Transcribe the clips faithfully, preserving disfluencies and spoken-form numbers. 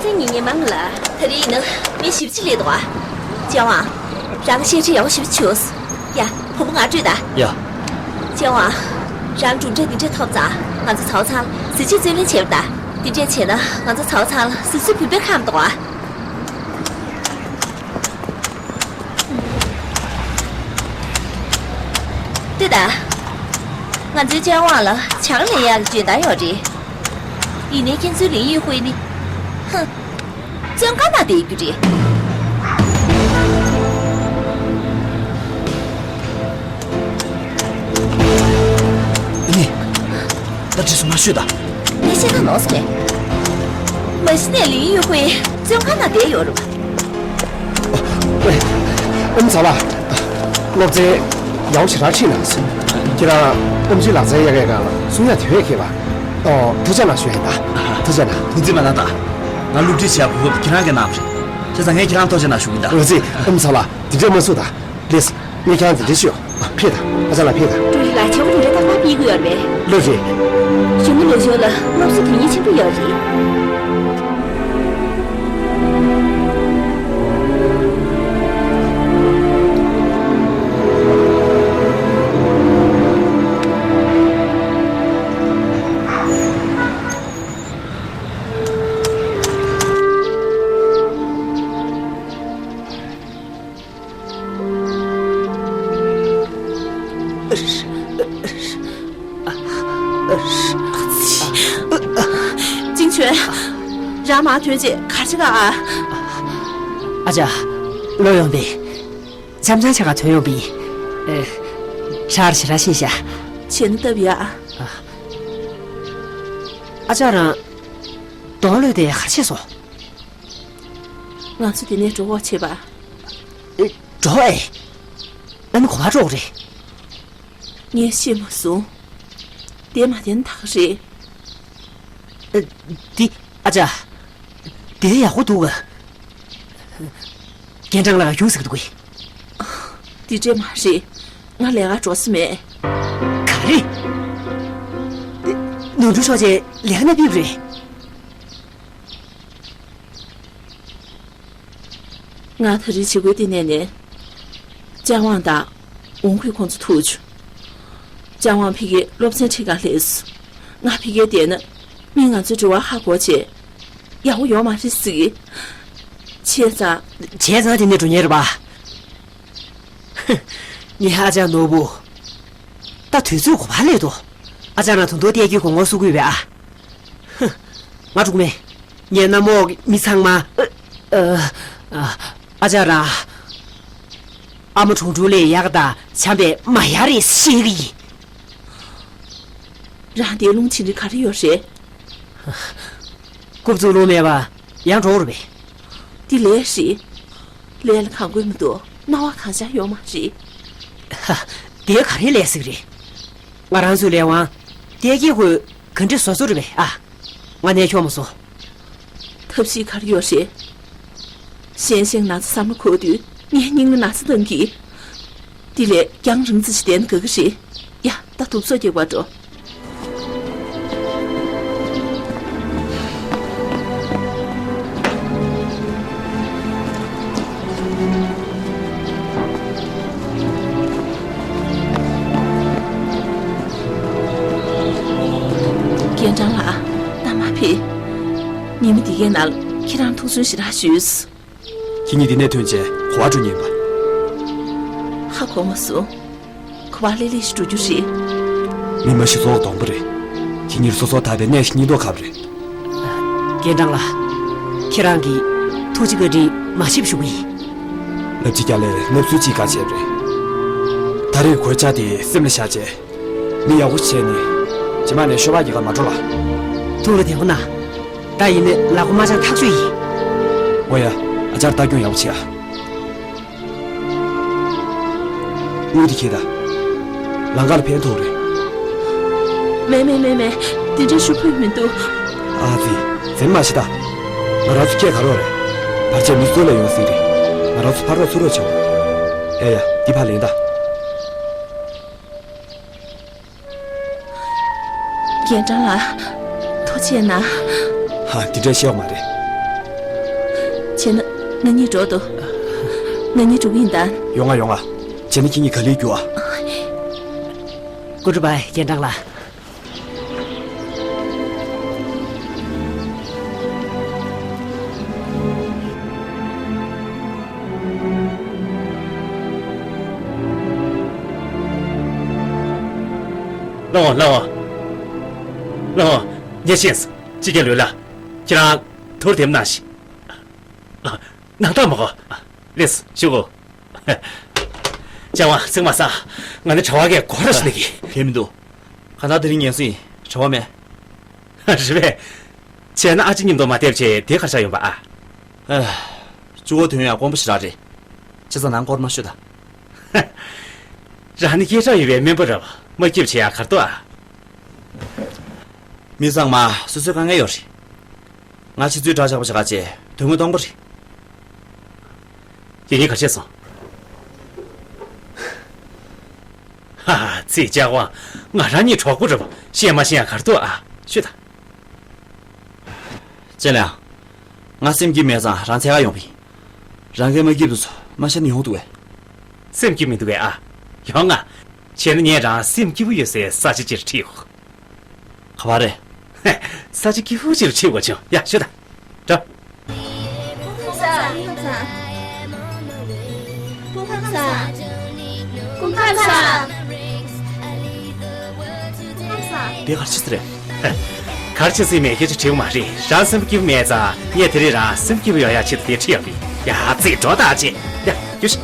བཙན་ཉིན་ཉིན་མང་ལ། ད་རེས་ཡིན་ན་མི་ཞེ་པོ་ཅིག་སླེབས་འདུག་ཨ། ལྕམ་དབང་། རང་གི་བཤད་ཁྲིད་ཡག་པོ་ཞེ་པོ་བྱོས། ཡ། བུ་མོ་ང་སྤྲོད་ད། ཡ། ལྕམ་དབང་། རང་གྲུབ་འབྲས་འདི་འདྲ་ཐོབ་ཙང་ང་ཚོ་ཚོགས་ཚང་ལ་གཟི་བརྗིད་རྩོད་ལེན་བྱེད་པ་དང་། འདི་འདྲས་བྱས་ན་ང་ཚོ་ཚོགས་ཚང་ལ་གཟི་བརྗིད་བུ་འབོད་ཁག་མི་འདུག་ཨ། ལྟོས་དང་། ང་ཚོའི་ལྕམ་དབང་ལ་ཇ་ཁ་ལེན་ཡག་གི་འཇོན་ཐང་ཡོད་རེད། ཡིན་ནའི་ཁྱེད་ཚོའི་ལིན་ཡུས་ཧུའེ་ནི། ཧུམ། བཙོན་ཁང་ནང་བསྡད་རྒྱུ་རེད། ཨ་ནི། ད་དྲི་སུ་མ་ཤོད་ད། ངས་བཤད་ན་ལོག་སོང་ངས། མ་གཞི་ནས་ལིན་ཡུས་ཧུའེ་བཙོན་ཁང་ནང་བསྡད་ཡོད་རེད་པ། ཨ་ནི་ཚ་བ། སློབ་ཚན་ཡག་པོ་ཞེ་དྲག་ཁྲིད་གནང་སོང་། ཁྱེད་རང་ཨེམ་ཆི་ལག་རྩལ་ཡག་གི་སྒང་ལ་གསུང་ཡག་དེ་བས་མཁས་པ། ཨོ། ཐུགས་རྗེ་གནང་ཞུ་ཡ་ཡིན་ད། ཐུགས་རྗེ་གནང་། ཐུགས་རྗེ་མ་གནང་ད། ང་སློབ་ཁྲིད་བྱེད་ཡག་གོ་སྐབས་ཁྱེད་རང་གིས་གནང་བ་རེད། བྱས་ཙང་ངས་ཁྱེད་རང་ཐུགས་རྗེ་གནང་ཞུ་གི་ཡིན་ད། འོ་ཙི། ཨེམ་ཆི་ཚ་བ། དེ་འདྲས་མ་གསུང་ད། ལེས། ངས་ཁྱེད་རང་དེ་འདྲས་ཞུ། ཕེབས་དང་། ཨ་ཅག་ལགས་ཕེབས་དང་། ཀྲུའུ་རིན་ལགས། ཇ་ཁ་དེ་འདྲས་ཏག་ཏག་ཕུལ་གྱི་ཡོད་རེད་པས། ལགས་རེད། གཞོན་ནུ་ལོ་ཆུང་ལ་སློབ་གསོ་དོན་སྙིང་ཆེན་པོ་ཡོད་རེད། ཅིང་ཆོན། རང་མར་ཐོན་རྗེས་ག་རེ་བྱེད་ག་ཨ། ཨ་ཅག་ལོ་ཡོང་དེ། འཆམ་འཆམ་ཆ་ག་ཐོན་ཡོང་པི། ཨེ། ཧྲར་ཞེ་དྲག་ཤེས་ཤག་བྱས་ན་སྟབས་ཡག་ཨ་ཅག་རང་། གདོང་ལོས་དེ་ག་རེ་བྱས་སོང་། ང་ཚོ་དེ་ནས་འགྲོ་འོག་བྱེད་པ། ཨེ། འགྲོ་ཨེ། ཨ་ནི་ག་པར་འགྲོ་དགོས་རེད། ངས་ཤེས་མ་སོང་། བསྡད་མ་བསྡད་ན་ད་ག་རེད། ཨ། འདི། ཨ་ཅག་དེ་ཡག་པོ་འདུག་ག་རྒན་ཀྲང་ལགས་ཡོང་ཟེར་གི་འདུག་གས། འདི་འདྲས་མ་རེད། ང་ལས་ཀར་འགྲོ་ས་མེད། ག་རེ། ནོར་འཁྲུལ་ཤོར་རྗེས་ལས་ཀ་ནས་ཕེབས་རེད། ང་ད་རེས་བྱེད་སྒོའི་སྟེང་ནས་ནས། ལྕམ་དབང་དང་ཝུང་ཁུས་ཁོང་ཚོ་ཐུག་བྱུང་། ལྕམ་དབང་ཕ་གིར་སློབ་ཚན་ཁྲིད་གར་སླེབས་སོང་། ང་ཕ་གིར་བསྡད་ན་མིས་ང་ཚོའི་དྲི་བ་ཧ་གོ་བྱས། ཡག་པོ་ཡོད་མ་རེད་ཟེར་གི། བྱས་ཙང་། བྱས་ཙང་དེ་ནས་འགྲོ་མཁན་རེད་པ། ངའི་ཨ་ཅག་ནོར་བུ། ད་དུས་ཚོད་ག་པར་སླེབས་འདུག་ཨ་ཅག་རང་ད་དུང་བལྟས་ཀྱི་དགོས་མཁོ་བཟོ་གི་ཡོད་པས་ཨ། ཧུ། ང་འགྲོ་གི་མེད། ངའི་གནམ་འོག་གི་མི་ཚང་མ། ཨ། ཨ། ཨ་ཅག་རང་། ཨ་མ་ཁྲུང་ཁྲུང་ལས་ཡག་དང་བྱམས་པའི་མ་ཡག་རེད་ཤེས་གི་ཡིན། རང་དེ་རླུང་ཆེན་རི་ག་རེ་ཡོད་རེད། རྐུབ་བཙུགས་རླུང་མེད་པ་ཡང་འགྲོ་རུ་བས། འདི་ལས་རེད། ལས་ལ་གང་དགོས་མི་འདུག་སྣང་བ་གང་ཤར་ཡོད་མ་རེད། ཧ། དེ་ག་རེ་ལས་ཟིག་རེད། ང་རང་ཚོའི་ལས་དབང་། བལྟས་ཀྱི་ཁོས་ག་འདྲ་བཟོ་བཟོ་རེད་པས་ཨ། ང་ནས་ཁྱོག་མ་སོང་། ཐབས་ཤེས་ག་རེ་ཡོད་རེད། གཞན་ཞིག་ན་ཚ་བསམ་བློ་འཁོར་དུས་ངའི་སྙིང་ལ་ན་ཚ་བཏང་གི། དེ་ལས་རྒྱང་རིང་ཙམ་ཞིག་བསྡད་ན་དགའ་གི་རེད། ཡ། ད་དུབ་སོ་རྒྱག་པར་འགྲོ། རྒན་ཀྲང་ལགས། ད་མ་ཕེབས། ཉི་མ་འདི་གའི་ནང་ལ་ཁྱེད་རང་ཐུགས་སུན་ཞེ་དྲག་ཞུས། ཁྱེད་གཉིས་འདི་ནས་ཐོན་རྗེས་ག་པར་འགྲོ་མཁན་ཡིན་པ། ཧ་གོ་མ་སོང་། ག་པར་ལྷོད་ལྷོད་ཞིག་འགྲོ་རྒྱུ་རེད། མི་མ་གཞི་ཚོགས་གདོང་པ་རེད། ཁྱེད་གཉིས་སོ་སོར་ཐར་པའི་གནས་ཤིག་རྙེད་མདོག་ཁ་པོ་རེད། རྒན་ཀྲང་ལགས། ཁྱེད་རང་གིས་ཐུགས་རྗེ་བཀའ་དྲིན་མ་ཆེ་བ་ཞུ་གི་ཡིན། ལབ་ཅིག་རྒྱག་ལས་ལབ་སྲོལ་ཅིག་ག་བྱས་པ་རེད། ད་རེས་གོད་ཆག་དེ་སེམས་ལ་བཞག་བྱས། མི་ཡག་པོ་བྱས་ནས་རྗེས་མ་ནས་ཤོ་སྦག་རྒྱག་གར་མ་འགྲོ་ལ། ཐུགས་ལ་བདེ་པོ་གནང་། ད་ཡིན་ནའི་ལག་པ་མ་འཆང་ཐག་ཆོད་ཡིན། འོ་ཡ། ཨ་ཅག་ལྟ་སྐྱོང་ཡག་པོ་བྱེད་ཨ། དངུལ་དེ་ཁྱེར་ད། ལམ་ཁ་ལ་ཕན་ཐོགས་རེད། མེད་མེད་མེད་མེད། དེ་འདྲ་ཞུ་ཕོད་མི་འདུག་ཨ་ཙི། འཛེམ་མ་བྱེད་ད། ང་རང་ཚོ་སྐད་ག་རོགས་རེད། བར་ཆད་མི་ཚོ་ལ་ཡོང་སྲིད་རེད། ང་རང་ཚོ་ཕར་རོགས་ཚུར་རོགས་བྱའོ། ཡ་ཡ། འདི་ཕར་ལེན་ད། རྒན་ཀྲང་ལགས། ཐུགས་རྗེ་གནང་། ཧ། འདི་འདྲ་ཤེས་ཡོག་མ་རེད། བྱས་ན་ང་གཉིས་འགྲོ་འདུག་ང་གཉིས་འགྲོ་གི་ཡིན་ད། ཡོང་ང་ཡོང་ང་། བྱས་ན་ཁྱེད་གཉིས་ག་ལེར་རྒྱུགས་ཨ། ཀུན་སྒྲུབ་པ་རྒན་གྲགས་ལགས། ལགས་འོང་ལགས་འོང་། ལགས་འོང་། ངས་ཤེས་སོང་། ཅི་རྒྱ་ལོས་ལ། ཁྱེད་རང་ཐུར་དེམ་ནང་ཞིག་ནང་ཐག་མ་གོ་ལེས་ཞུ་གོ་ལྕམ་དབང་ཚིག་མ་ཟ། ང་ནི་གྲྭ་བ་གས་གོ་ར་ཞིག་ནི་གི་དེ་མི་འདུག་གང་ལྟར་དེ་རིང་ངལ་གསོ་ཡིན། གྲྭ་བ་མེད། རེད་པས། བྱས་ན་ཨ་ཅེ་མཉམ་དུ་མ་བསྡེབས་བྱས་དེ་གར་བཞག་ཡོང་པ་ཨ། ཨ། གཅུ་བོ་དོན་ཡང་དཀོན་པོ་ཞེ་དྲག་རེད། ཅི་ཙང་ནང་སྐོར་མ་ཤོད་ད། རང་ནི་སྐད་གྲགས་ཡོད་པའི་སྨན་པ་རབ་མ་སྐྱིབས་བྱེད་ཡ་གར་ཏོ་ཨ། མི་ཚང་མ་སོ་སོའི་དཀའ་ངལ་ཡོད་རེད། ང་ཕྱི་ཚུལ་འདྲ་ཆགས་པ་ཞིག་ག་ཅེ་དོན་དངོས་སྟོང་པ་རེད། ཡིན་ཡིན་ག་བྱས་སོང་། ཧ་ཧ་ཚེ་ལྕགས་དབང་ང་རང་གཉིས་གྲོགས་པོ་རེད་པ་ཤེས་མ་ཤེས་ཡང་གར་ཐུག་ཨ་ཤོད་ད། ཅེ་ལ་ཡང་། ང་སེམས་སྐྱིད་མེད་ཙང་རང་འཚོལ་ག་ཡོང་པ་ཡིན། རང་གིས་མ་སྐྱིད་དུ་སོ་མ་ཤེས་ན་ཡོང་འདུག་གས། སེམས་སྐྱིད་མི་འདུག་གས་ཨ། ཡོང་ང་། བྱས་ན་ངས་རང་སེམས་སྐྱིད་པོ་ཡོད་སའི་ས་ཆ་ཅིག་ཁྲིད་ཡོང་། ག་པར་རེད། ས་ཆ་སྐྱིད་པོ་ཅིག་ལ་ཁྲིད་དགོས་བྱུང་ཡ་ཤོད་ད། འགྲོ། ཀུན་ཁང་ས། ཀུན་ཁང་ས། ཀུན་ཁང་ས། དེ་ག་རེ་བྱེད་ས་རེད། ག་རེ་བྱེད་སྲིད་མེད་སྐད་ཆ་དྲི་བ་མ་རེད། རང་སེམས་སྐྱིད་པོ་མེད་ཙང་ངས་དེ་རིང་རང་སེམས་སྐྱིད་པོ་ཡོང་ཡ་ཆེད་དུ་དེ་ཁྲིད་ཡོང་པ་ཡིན། ཡ་ཙིག་འགྲོ་ད་ཅེ། ཡ་རྒྱུགས་ཤིག་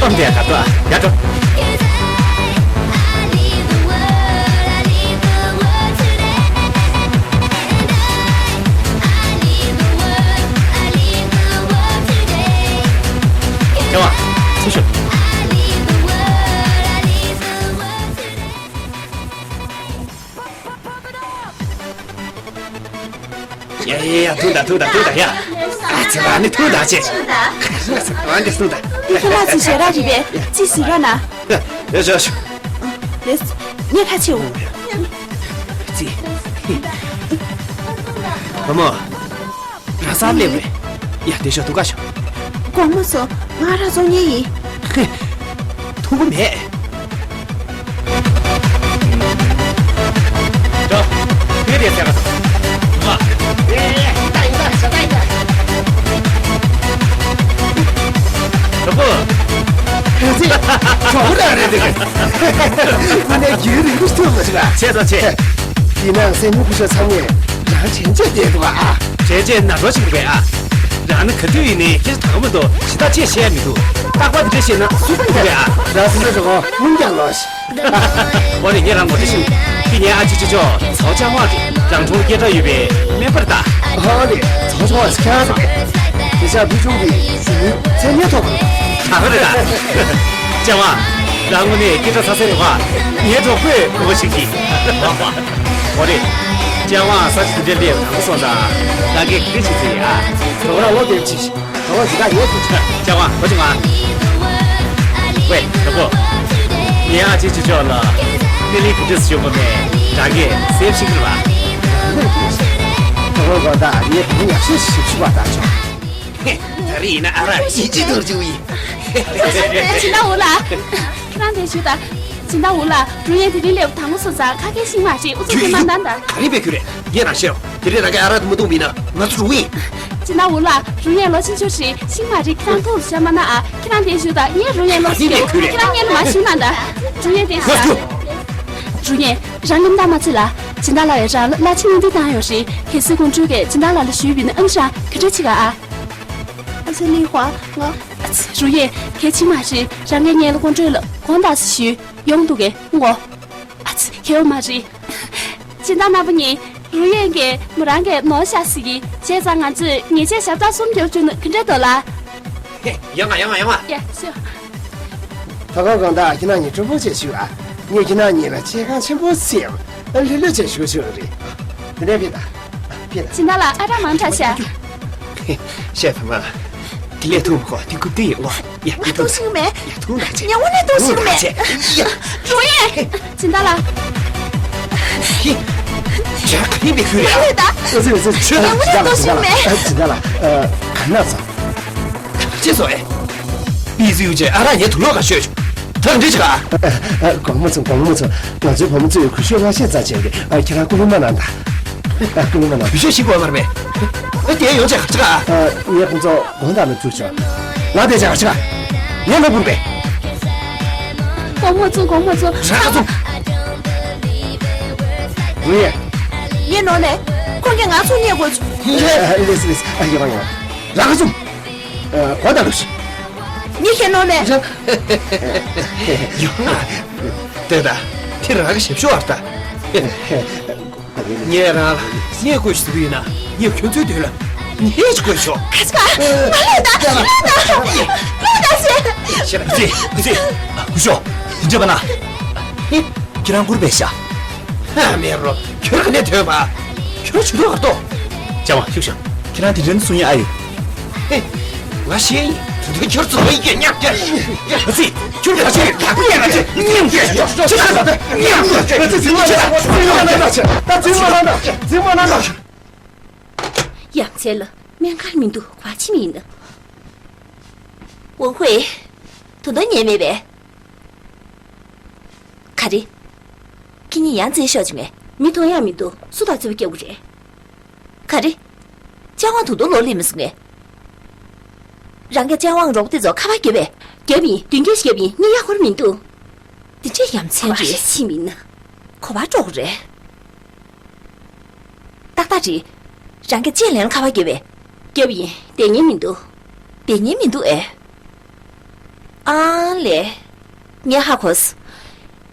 ཨོམ་དེ་ག་ཏོ་ཡ་འགྲོ། ཡ་ཚུར་ཤོག་ཡ་ཡ་ཡ་ཐུག་ད་ཐུག་ད་ཐུག་ད་ཡ། ཨ་ཙི་ཨ་ནི་ཐུག་ད་ཅེ། ཨ་ནི་ཐུག་ད། ཁྱེད་ལ་ཅི་ཞེ་ར་རི་བས་ཅི་ཟིག་ར་ན། ཡ་ཡ་ཡ། ལེས། ངས་ཁ་ཕྱེའོ། ཙི། བུ་མོ། ར་ས་སླེབས་རེད། ཡ་དེ་ཤོག་ཐུག་ག་ཤོག་དགོངས་མ་སོ། ང་ར་བཙོང་མཁན་ཡིན། ཐུག་གི་མེད། འགྲོ། དེ་དེ་ཟེར་ག་ཐུག་ཨ། ཨེ་ཨེ་ད་ཡིན་ད་ཟེར་ད་ཡིན་ད། གྲོགས་པོ། ཨེ་ཙི། གྲོགས་པོ་རང་རེད་དེ། ང་ནས་རྒྱུན་རིང་པོ་ཐུག་མ་བྱུང་ཨ། ཆེ་ཙང་ཆེ། དེ་ནང་སེམས་ནུས་ཁུ་ཤོ་ཚང་མས་རང་དྲན་བྱས་བསྡད་འདུག་ཨ། དྲན་བྱས་ན་འགྲོ་ཞིག་འདུག་གས་ཨ། རང་ནི་ག་དུས་ཡིན་ནའི་སྐད་ཆ་དག་མི་འདུག་ཞེ་དྲག་ཅེས་བཤད་ཡ་མི་འདུག་རྟག་པར་འདི་འདྲ་བཤད་ན་སུ་ཕན་གྱི་རེད་ཨ། རང་སེམས་ནས་རོགས་སྔོན་ཀྱང་ལོ་ཞིག་འོ་རེད་ངས་རང་ངོ་སྤྲོད་ཞུ། འདི་ངའི་ཨ་ཅེ་ཅོ་ཅོ་ཚའོ་ཅང་ཝང་རེད། རང་གྲོང་སྐད་གྲགས་ཡོད་པའི་སྨན་པ་རེད་ད། ཨ་རེད་ཚའོ་ཅང་ཝང་ཟེར་ཁྱེད་རང་ཚོ་རེད། དེ་ཤ་བུ་ཆུང་གི་མཚན་སྙན་ཐོག་གི་ད་ག་རེད་ད། ཅང་ཝང་། རང་དངོས་གནས་སྐད་གྲགས་ཚ་ཚ་རེད་བ། ངའི་གྲོགས་པོས་གོ་བ་ཞིག་གིས། འོ་རེད། ཅང་ཝང་ས་ཆ་འདི་འདྲ་སླེབས་དང་པོ་སོང་ཙང་ད་གས་ག་རེ་བྱེད་ཀྱི་ཡ། ཁྱོད་རང་ལོ་དེབ་ཅིག་ག་བ་ཞིག་ད་ཡོད་ཟེར། ཅང་ཝང་གོ་བྱུང་ང་། ཝེ་གྲོགས་པོ། ངའི་ཨ་ཅེ་ཅོ་ཅོ་ལ་སྣེ་ལེན་ག་འདྲས་སུ་ཞུ་དགོས་མེད་ད་གས་སེབ་ཤིག་རེད་བ། ད་གོ་གོ་ད་ངས་ད་ཡག་ཤོས་ཤིག་ཞུ་བ་ད་ཆོག་ད་རེས་ཡིན་ན་ཨ་རག་ཡིན་གཅིག་ཏུ་འཇུ་ཡིན། སྦྱིན་བདག་འོ་ལགས། ཁྱེད་རང་འདིར་བཞུགས་དང་། སྦྱིན་བདག་འོ་ལགས། རུ་ཡན་དེ་རིང་སླེབས་དང་པོ་སོང་ཙང་ཁ་སྐད་ཤེས་མ་རེད། ཨུ་ཚུགས་ཁྱོད་མ་གནང་དང་། ག་རེ་བྱེད་ཀྱི་རེད། ངས་རང་བཤད་རོགས། དེ་རིང་རང་གིས་ཨ་རག་དེ་མ་འཐུང་བ་ཡིན་ན་ང་ཚོ་འགྲོ་གི་ཡིན། སྦྱིན་བདག་འོ་ལགས། རུ་ཡན་ལོ་ཆུང་ཆུང་རེད། ཤེས་མ་རེད། ཁྱེད་རང་ཐུགས་ལ་བཞག་མ་གནང་ཨ། ཁྱེད་རང་འདིར་བཞུགས་དང་། ངས་རུ་ཡན་ལོ་ཚིག་ཡོད། ཁྱེད་རང་སྔོན་ལ་མར་བཞུགས་གནང་དང་། རུ་ཡན་འདིར་བཞུགས་དང་། རུ་ཡན། རང་གིས་མ་བཏང་མ་བྱེད་ལ། སྦྱིན་བདག་ལགས་ཡང་རང་ལ་ཕྱི་ནས་འདི་བཏང་ཡོད་རེད། གལ་སྲིད་ཀུན་སྒྲོལ་གྱིས་སྦྱིན་བདག་ལགས་ལ་ཞུས་པ་ཡིན་ན་ཨང་ཧྲང་ག་འདྲ་བྱེད་ག་ཨ། ཨ་ཙི་ལི་ཧྭ་ང་། ཨ་ཙི་རུ་ཡན། གལ་ཆེ་མ་རེད། རང་གིས་ངའི་ལ་ཀུན་སྒྲོལ་ལ་དགོངས་དག་ཟེར་ཞུས་ཡོང་འདུག་གས་ངོ་། ཨ་ཙི་ཁྱེད་ཡོད་མ་རེད། སྦྱིན་བདག་རྣམ་པ་གཉིས། རུ་ཡན་གྱིས་མོ་རང་གི་ནོར་བཞག་ཟེར་གྱིས། བྱས་ཙང་ང་ཚོས་ཉེས་ཆད་ཞབས་ཏག་གསུམ་རྒྱོབ་བཅུག་ན་ག་འདྲ་འདུག་ལགས། ཧེ། ཡོང་ང་ཡོང་ང་ཡོང་ང་། ཡ་ཤོ། ད་ག་གང་ལྟར་ཁྱེད་རང་གཉིས་སྤྲོ་པོ་བྱས་བཞུགས་ཨ། ངས་ཁྱེད་རང་གཉིས་ལ་ཆེ་ཁང་ཆེན་པོ་ཟེར་ལྷོད་ལྷོད་བྱས་བཞུགས་ཆོག་རེད། དེ་ནས་ཕེབས་དང་། ཕེབས་དང་། སྦྱིན་བདག་ལགས། ཨ་རག་མང་དྲགས་ཤག་ཤེས་ཐུབ་མ། ལས་ཐུབ་གོ་དེ་ཀུ་དེ་ཡིན་ལོ། ཡ་ང་ཐུག་ཤིང་མེད། ཡ་ཐུག་ན་ཆེ། ཉེ་བོ་ནས་ཐུག་ཤིང་མེད། ཡ་འགྲོ་ཡེ། སྦྱིན་བདག་ལགས། ཧི། ཇག་ཁ་ཡིན་པའི་ཁུལ་ཡ། ལས་ད། ཨ་ཙི་ཨ་ཙི་ཆོས་དང་ཉེ་བོ་ནས་ཐུག་ཤིང་མེད། སྦྱིན་བདག་ལགས། ཨ་ག་ན་ཚ། ཅི་སོ་ཨེ། པི་ཙི་ཡུ་ཅེ་ཨ་ར་ཉེ་དུ་ལོ་ག་ཤོད་ཆུ། ཐག་འདྲི་ཆ་ག་ཨ་དགོང་མོ་ཚོ་དགོང་མོ་ཚོ། ང་ཚོའི་བུ་མོ་ཚོས་གུས་ཞབས་ལྔ་བཤད་རྩ་བྱས་ཏེ། ཨ་ཁྱེད་རང་སྐུ་ལུས་མ་གནང་ད། ཨ་སྐུ་ལུས་མ་གནང་། གུས་ཞབས་ཤིག་དགོས་མ་རེད་པས། ཨ་དེ་ཡོང་ཆ་ག་ཆ་ག་ཨ་ངས་ཁོང་ཚོ་དགོང་དག་ལ་བཅུག་ཆོག་ང་དེ་ཆ་ག་ཆ་ག་ངས་ལོ་བུར་པས། དགོང་མོ་ཚོ་དགོང་མོ་ཚོ། རང་ཚོ། ངས། ངས་ནོར་ནས། ཁོང་གིས་ང་ཚོ་རྙེད་དགོས་ཚུལ། ལེས་ལེས་ཨ་ཡོང་ཡོང་། རང་ཚོ། ཨ་གོ་ད་ལོ་ཞིག་ངས་ཁྱེད་ནོར་ནས། ཡོང་ང་། དེ་ད། དེ་རང་གི་ཞབས་ཞུ་བར་ད། ངས་རང་ལ་ངས་དགོས་ཞུ་གི་ཡིན་ན་ངས་ཁྱོད་ཚོའི་དོན་ལ་ངས་དགོས་ཤོག་ཁ་ཆེ་ག་ང་ལས་ད་ང་ལས་ད་ང་ལས་ད་ཟེར། ཁུ་ཚེ་ཁུ་ཚེ། ཨ་སྐུ་ཞབས་འདི་འདྲ་པ་ན། ཁྱེད་རང་སྐུར་པས་ཤ། ཨ་མེ་རོ་ཁྱོད་ག་ནས་ཐོན་པ། ཁྱོད་ཇུས་གཏོགས་གར་གཏོགས། ཅང་བ་ཤུགས་ཤ། ཁྱེད་རང་དེ་འདྲ་གསུང་ཡ་ཨ་ཡོད། ཧེ། ང་ཤེས་ཡིན། ད་དུང་ཁྱོད་ཚོ་ཡི་གེ་ཉག་ཀྱ། ཨ་ཙི། ཁྱོད་ཁ་ཤས་ཁ་ཀུ་ཡ་ང་ཚོས་མཉམ་གྱི་ཁྱོད་ཁ་ད་མཉམ་གྱི་ཨ་ཙི་ཟིན་མ་ཆེ། ད་ཟིན་མ་ན་ད་ཟིན་མ་ན་ད་ཟིན་མ་ན་ད། ཡ་མཚན་ལ་སྨན་ཁང་མི་འདུག་ག་ཕྱིན་ཡིན་ན། ཝང་ཧུའེ། དུང་དུང་ཉལ་མེད་པས། ག་རེ། ཁྱེད་གཉིས་ཡང་རྩེད་ཤོག་ཅིག་མེད། མི་མཐོང་ཡག་མི་འདུག་སུ་དང་རྩེད་པ་རྒྱག་གི་རེད། ག་རེ། ལྕགས་དབང་དུང་དུང་ལོག་སླེབས་མི་སོང་ངས། རང་གི་ལྕགས་དབང་རོགས་དེ་ཚོ་ཁ་པར་བརྒྱབ་པས། བརྒྱབ་ཡིན་བདུན་བརྒྱ་ཞིག་བརྒྱབ་ཡིན་གཉིས་ཡག་ཧོར་མི་འདུག་དེ་འདྲ་ཡ་མཚན་རེད། གོ་བ་ཕྱིན་མིན་ན། གོ་བ་ཀྲོག་རེད། ཏག་ཏག་རེད། རང་གི་ལྕེ་ལེན་ཁ་པར་བརྒྱབ་པས། བརྒྱབ་ཡིན་བསྡད་ཉན་མི་འདུག་བསྡད་ཉན་མི་འདུག་ཨེ། ཨང་ལེ། ངས་ཧ་གོ་སོང་།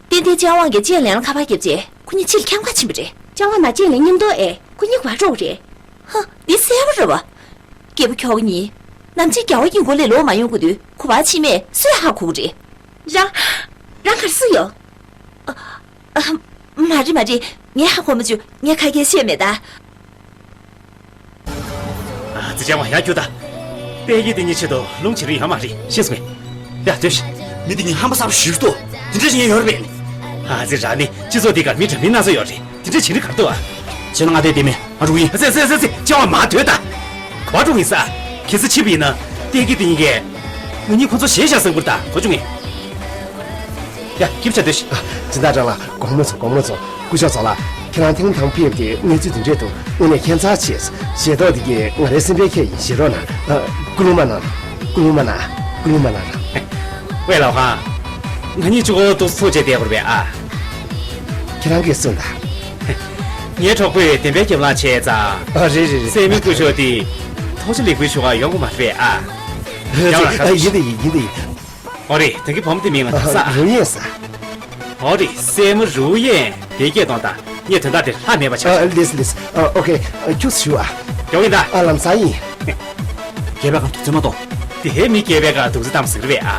ཏན་ཏན་ལྕགས་དབང་གིས་ལྕེ་ལེན་ལ་ཁ་པར་བརྒྱབ་རྗེས་ཁོ་གཉིས་ཕྱིར་འཁྱམ་ཁ་ཕྱིན་པ་རེད། ལྕགས་དབང་ན་ལྕེ་ལེན་མཉམ་དུ་ཨེ་ཁོ་གཉིས་ག་པར་འགྲོ་གི་རེད། ཧ། འདི་གསལ་པོ་རེད་བ། སྐྱེས་བུ་ཁྱོ་ག་གཉིས། ནམ་ཕྱེད་རྒྱལ་བ་ཡིན་གོ་ལས་ལོག་མ་ཡོང་གི་དུས་ག་པར་ཕྱིན་མེད་སུས་ཧ་གོ་གི་རེད། རང་། རང་གར་སུ་ཡོད། ཨ། ཨ། མ་རེད་མ་རེད། ངས་ཧ་གོ་མ་བྱུང་། ངས་ཁ་སྐད་བཤད་མེད་ད། ཨ་ཙི། ཅང་བ་ཡར་རྒྱུགས་ད། དཔལ་སྐྱེས་དེ་གཉིས་ཆེད་དུ་རླུང་ཆེ་རིགས་ཡོད་མ་རེད། ཤེས་སོང་ངས། ཡ་སྡོད་ཤིག་མི་དེ་གཉིས་ཧམ་པ་གསར་པ་ཞིག་འདུག་དེ་འདྲ་ཞིག་ཡོད་རེད་པས། ཨ་ཙི། རང་ནི་སྤྱི་ཚོགས་འདི་གར་མི་འདྲ་མིན་སྣ་ཚོགས་ཡོད་རེད། དེ་འདྲ་བྱེད་ནི་གར་འདུག་ཨ། ཕྱི་ནང་ང་བསྡད་བསྡད་མེད། ང་འགྲོ་གི་ཡིན། ཨ་ཙི་ཙི་ཙི་ཙི། ཅང་བ་མ་སྡོད་ད། ག་པར་འགྲོ་གི་ཡིན་ས། གལ་སྲིད་ཕྱིན་པ་ཡིན་ན། དེ་གི་དེ་ཡིན་གས། ང་གཉིས་ཁོ་ཚོ་ཞེད་བཞག་བསམ་གྱི་རེད་ད། གོ་བྱུང་ངས། ཡ། སྐྱིད་པོ་བྱས་སྡོད་ཤིག་ཨ། སྦྱིན་བདག་ལགས། དགོང་མོ་ཚོ་དགོང་མོ་ཚོ། སྐུ་ཞབས་ཚོ་ལ། ཁྱེད་རང་ཐེངས་དང་ཕེབས་ཏེ་གནས་ཚུལ་འདི་འདྲས་འདུག་དངོས་གནས་ཁྱད་མཚར་ཆེ། ཞེ་ཏོག་འདི་གས་ང་རའི་སེམས་པའི་ཁྱད་ཡིན། ཞེ་རོགས་གནང་། ཨ། སྐུ་ལུང་མ་གནང་། སྐུ་ལུང་མ་གནང་། སྐུ་ལུང་མ་གནང་། ཝེ་ལའོ་ཧང་། ང་གཉིས་གཅིག་པོ་འདུག་སེ་ཐུག་བྱས་བསྡད་དགོས་རེད་པས་ཨ། ཁྱེད་རང་གིས་གསུངས་དང་། ངའི་གྲོགས་པོས་བདེན་པའི་ཁས་བླངས་བྱས་ཙང་། ཨ། རེད་རེད་རེད། སྲས་མོ་སྐུ་ཞབས་དེ་ཐོག་ཆ་ལེགས་པོའི་ཞུ་བར་ཡོང་གི་མ་རེད་པས་ཨ། ཡང་ལ་ཁ། ཡིན་དེ་ཡིན། ཡིན་དེ་ཡིན། ཨོ་རེད། ད་གིན་བུ་མོ་དེ་མིང་ལ་ད་ས། རུ་ཡན་ས། ཨོ་རེད། སྲས་མོ་རུ་ཡན་དེ་སྐད་གཏོང་དང་། ངས་དོན་དག་དེ་ལྷག་མེད་པ་ཆགས། ཨ། ལེས་ལེས། ཨ། ཨོ་ཁེ། ཨ། ཁྱུག་ཞུ་ཨ། ཡོང་ཡིན་ད། ཨ། ལམ་སང་ཡིན། རྒྱལ་བའི་སྒང་དུ་རྩོད་མ་གཏོང་། དེ་མི་རྒྱལ་བའི་སྒང་དུ་རྩོད་དམ་ཟེར་བས་ཨ།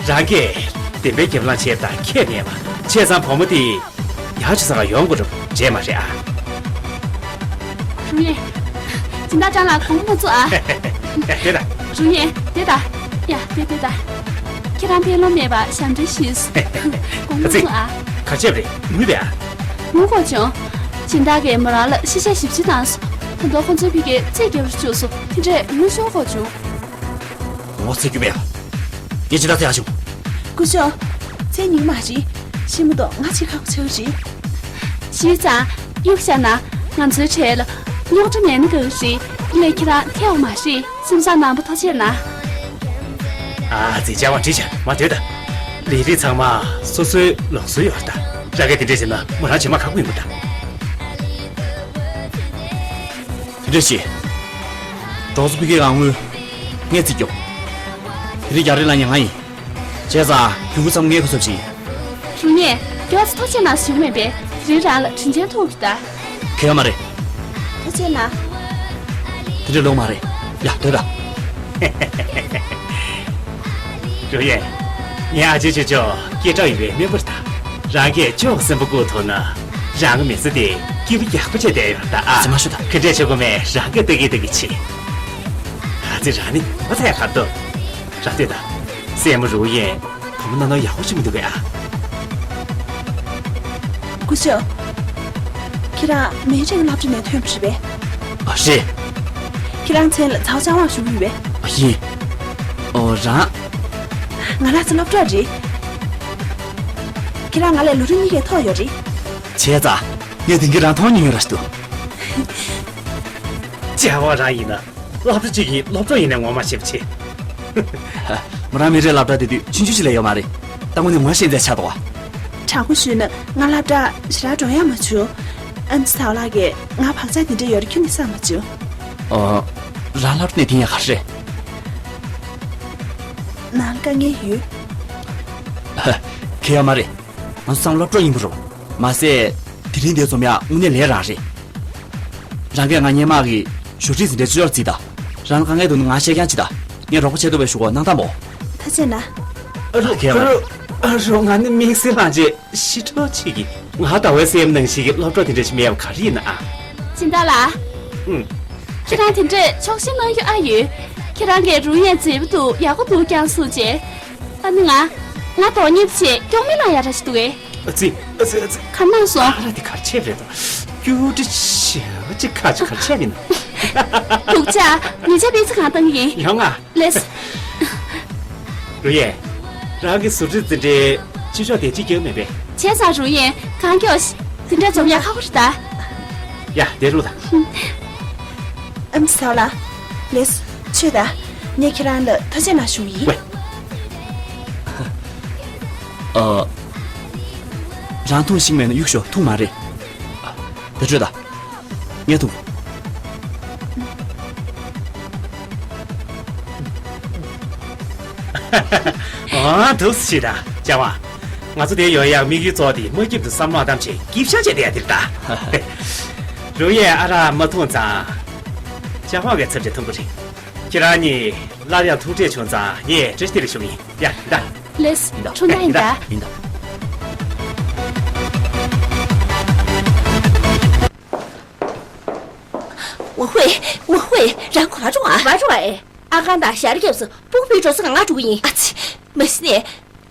རང་གིས་བདེན་པའི་ཁས་བླངས་བྱས་དང་ཁས་ལེན་པ་བྱས་ཙང་བུ་མོ་དེ། ཡག་ཅིག་ས་ག་ཡོང་དགོས་རབས་བྱས་མ་རེད་ཨ། རུ་ཡན། སྦྱིན་བདག་ལགས་དགོངས་པ་མ་ཚོམ་ཨ། ཡ་དེ་ད། རུ་ཡན་དེ་ད། ཡ་དེ་དེ་ད། ཁྱེད་རང་ཕན་ལོ་མེད་པ་ཞབས་འདྲེན་ཞུས། དགོངས་པ་མ་ཚོམ་ཨ། ག་ཅེབ་རེད། ངུས་པས་ཨ། ངུ་གོ་བྱུང་། སྦྱིན་བདག་གིས་མོ་རང་ལ་ཤི་ཤ་ཞིབ་ཅིག་བཏང་སོང་། ད་དུང་ཁོ་ཚོའི་ཕ་གིར་རྩིས་རྒྱབ་རུ་བཅུག་སོང་། དེ་འདྲས་ངུ་ཤོར་གོ་བྱུང་། ངོ་ཚ་རྒྱུ་མེད། ངས་ཇི་ལྟར་ཚེ་ཡག་བྱུང་། སྐུ་ཞབས། ཚེ་ཉིན་མ་རེད། ཤི་མ་གཏོགས་ང་ཆེས་ཁག་པོ་ཆགས་ཀྱི་རེད། ཤི་ཙང་གཡུག་བཞག་ན་ང་ཚོའི་གྲས་ལ་རྙོག་དྲ་མེད་ན་དགའ་གི་རེད། དེ་ལས་ཁྱེད་རང་ཐེ་བ་མ་རེད། སེམས་བཟང་རྣམ་པ་ཐུགས་རྗེ་གནང་། ཨ་ཙི། བྱ་བ་འགྲིག་བྱ། མ་སྡོད་ད། ལས་རིགས་ཚང་མ་སོ་སོའི་ལུགས་སྲོལ་ཡོད་རེད་ད། རང་གིས་དེ་འདྲས་བྱས་ན་མོ་རང་རྗེས་མ་ཁག་པོ་ཡོང་གི་རེད་ད། དེ་འདྲ་བྱེད། གྲོགས་ཚོ་ཕ་གིའི་ཨང་དངུལ་ངས་རྩིས་རྒྱོབ། དེ་རིང་རྒྱག་རེས་ལ་ཉེ་ང་ཡིན། བྱས་ཙང་གྱོང་གུན་ཚང་མ་ངས་ཁ་གསབ་བྱེད། རུ་ཉེ། མགྱོགས་ཙམ་ཐག་ཆོད་གནང་ཞུ་གི་མེད་པས། དེ་རིང་རང་ལ་དྲིན་ཆེན་ཐུག་གི་ད། གལ་མ་རེད། ཐུགས་རྗེ་གནང་། དེ་འདྲ་ལོང་མ་རེད། ཡ་སྡོད་ད། རུ་ཉེ། ངའི་ཨ་ཅེ་ཆོས་སྐྱོང་སྐད་གྲགས་ཡོད་པའི་སྨན་པ་རེད་ད། རང་གིས་ཅོག་གསོན་པོ་བཀུག་ཐུབ་ན། རང་གི་མི་ཚེ་དེ་སྐྱིད་པོ་ཡག་པོ་བྱས་བསྡད་ཡོད་རེད་ད་ཨ། ཙི་མ་ཤོད་ད། ག་འདྲས་བྱེད་དགོས་མེད་རང་གིས་ལྟ་གི་ལྟ་གི་བྱེད། ཨ་ ཙི་ར་ནི་བ་ཚ་ཡ་གར་འདུག་ར་ལྟོས་དང་། སྲས་མོ་རུ་ཡན་བུ་མོ་ན་ནོ་ཡག་པོ་ཞིག་མི་འདུག་གས་ཨ། སྐུ་ཞབས། ཁྱེད་རང་མེ་ཅིག་སློབ་གྲྭ་ནས་ཐོན་པ་རེད་པས། ཨ་རེད། ཁྱེད་རང་མཚན་ལ་ཚའོ་ཅཱ་ཝང་ཞུ་གི་ཡོད་པས། ཨ་ཡིན། ཨོ་རང་། ང་རང་ཚོ་སློབ་གྲོགས་རེད། ཁྱེད་རང་ང་ལས་ལོ་རིམ་གཉིས་ཀའི་མཐོ་ཡོད་རེད། བྱས་ཙང་ངས་དེང་གི་རང་མཐོང་མྱོང་ཡོད་ར་ཞུ། ཅཱ་ཝང་རང་ཡིན་ན། སློབ་གྲྭ་གཅིག་གི་སློབ་གྲོགས་ཡིན་ནའི་ངོ་མ་ཤེས་པ་བྱེད། མོ་རང་མི་རེ་སློབ་གྲྭ་དེ་དུས་ཆུང་ཆུང་ཞིག་ལས་ཡོད་མ་རེད། ད་དངོས་གནས་ངོ་ཤེས་མཛད་ཆགས་འདུག་བ། དྲང་པོ་ཞུས་ན་ང་སློབ་གྲྭ་ཞེ་དྲག་འགྲོ་ཡག་མ་བྱུང་། ཨ་མཆོག་ལགས་ཀྱིས་ང་བག་ཆགས་དེ་འདྲ་ཡོད་རེད་ཁྱོན་ནས་བསམ་མ་བྱུང་། ཨོ། རང་སློབ་གྲྭ་ནས་དེང་ཡག་ག་རེད། ནང་ལ་དཀའ་ངལ་ཡོད། ཧ། གལ་ཡོད་མ་རེད། ང་ཚོ་ཚང་མ་སློབ་གྲོགས་ཡིན་པ་རེད། མ་ཟད། དེ་རིང་འདིར་འཛོམས་ཡག་དངོས་གནས་ལས་རང་རེད། རང་གིས་ང་སྔོན་མ་གི་ཞོར་ཁྲིད་འཛིན་གྲྭའི་ཅོ་ཅོར་བརྩིས་དང་། རང་ལ་དཀའ་ངལ་འདུག་ན་ང་གཅིག་རྐྱང་བྱེད་དང་། ངས་རོགས་པ་བྱེད་ཐུབ་པའི་ཞུ་གོ་གནང་དང་པོ། ཐུགས་རྗེ་གནང་། ཨ་རོ་ཨ་རོ་ཨ་རོ། ང་ནི་དམིགས་བསལ་ལངས་རྗེས་ཤི་འཕྲོག་བྱེད་ཀྱི། ང་ཟླ་བའི་སེམས་ནང་བཞིན་གྱི་སློབ་གྲོགས་དེ་འདྲ་ཞིག་མེད་པ་ག་རེ་ཡིན་ན་ཨ། སྦྱིན་བདག་ལགས། ཨུམ། ཁྱེད་རང་དེ་འདྲས་ཆོག་ཤེས་གནང་རྒྱུ་ཨ་ཡོད། ཁྱེད་རང་གིས་རུ་ཡན་མཛེས་པོ་འདུག་ཡག་པོ་འདུག་རྐྱང་གསུངས་རྗེས། ཨ་ནི་ང་། ང་དོ་མཉེས་བྱས་སྐྱོག་མེ་ལ་ཡ་ར་ཞིག་འདུག་གས། ཨ་ཙི། ཨ་ཙི། ཨ་ཙི། ག་གནང་སོང་། ཨ་ར་དེ་གར་ཆད་རེད་དོ། སྐྱུ་དྲི་ཞེ་བ་ཅིག་ཁ་ཅིག་གར་ཆད་མིན་ན། སྡུག་ཅག་ཉེ་ཆར་པེ་ཙི་གང་བཏང་གི་ཡིན། ཡོང་ང་། ལེས། རུ་ཡན། རང་གི་ཟུར་ཁྲིད་འཛིན་གྲྭའི་ཕྱི་ཕྱོགས་དེ་གཅིག་རྒྱག་མེད་པས། བྱས་ཙང་རུ་ཡན་གང་མགྱོགས་ཤིག་དེ་འདྲ་འཛོམས་ཡག་ཁག་པོ་རེད་ད། ཡ་དེ་རུ་ད། ཨམ་སའོ་ལ། ལེས། ཆོས་ད། ངས་ཁྱེད་རང་ལ་ཐུགས་རྗེ་གནང་ཞུ་ཡིན། ཝེ། ཨ། རང་འཐུང་ཤེས་མེད་ན་གཡུག་ཤོག་འཐུང་མ་རེད། ད་ཆོས་ད། ངས་འཐུང་། ཨ། འདུག་སེ་བྱེད་ད། ཅཱ་ཝང་། ང་ཚོ་དེ་ཡོང་ཡག་དམིགས་ཡུལ་གཙོ་བོ་དེ་མ་སྐྱིད་དུ་བསམ་བློ་བཏང་བྱས་སྐྱིད་ཤག་བྱས་བསྡད་ཡ་དེ་རེད་ད། རུ་ཡན་ཨ་རག་མ་འཐུང་ཙང་། ཅཱ་ཝང་གིས་ཚབ་བྱས་འཐུང་གི་རེད། ཁྱེད་རང་གཉིས་སླར་ཡང་ཐུག་འཕྲད་བྱུང་ཙང་ངས་བཀྲ་ཤིས་བདེ་ལེགས་ཞུ་གི་ཡིན། ཡ། ད། ལེས། ཡིན་ད། ཁྲུང་ད་ཡིན་ད། ཡིན་ད། ཝང་ཧུའེ། ཝང་ཧུའེ། རང་གོ་བ་འགྲོ་ཨ། བ་འགྲོ་ཨེ། ཨ་ཁང་དང་ཞར་རྒྱབ་སུ་སྤུ་གུ་བུའི་འགྲོ་ས་གང་ང་འགྲོ་གི་ཡིན། ཨ་ཙི། མ་གཞི་ནས།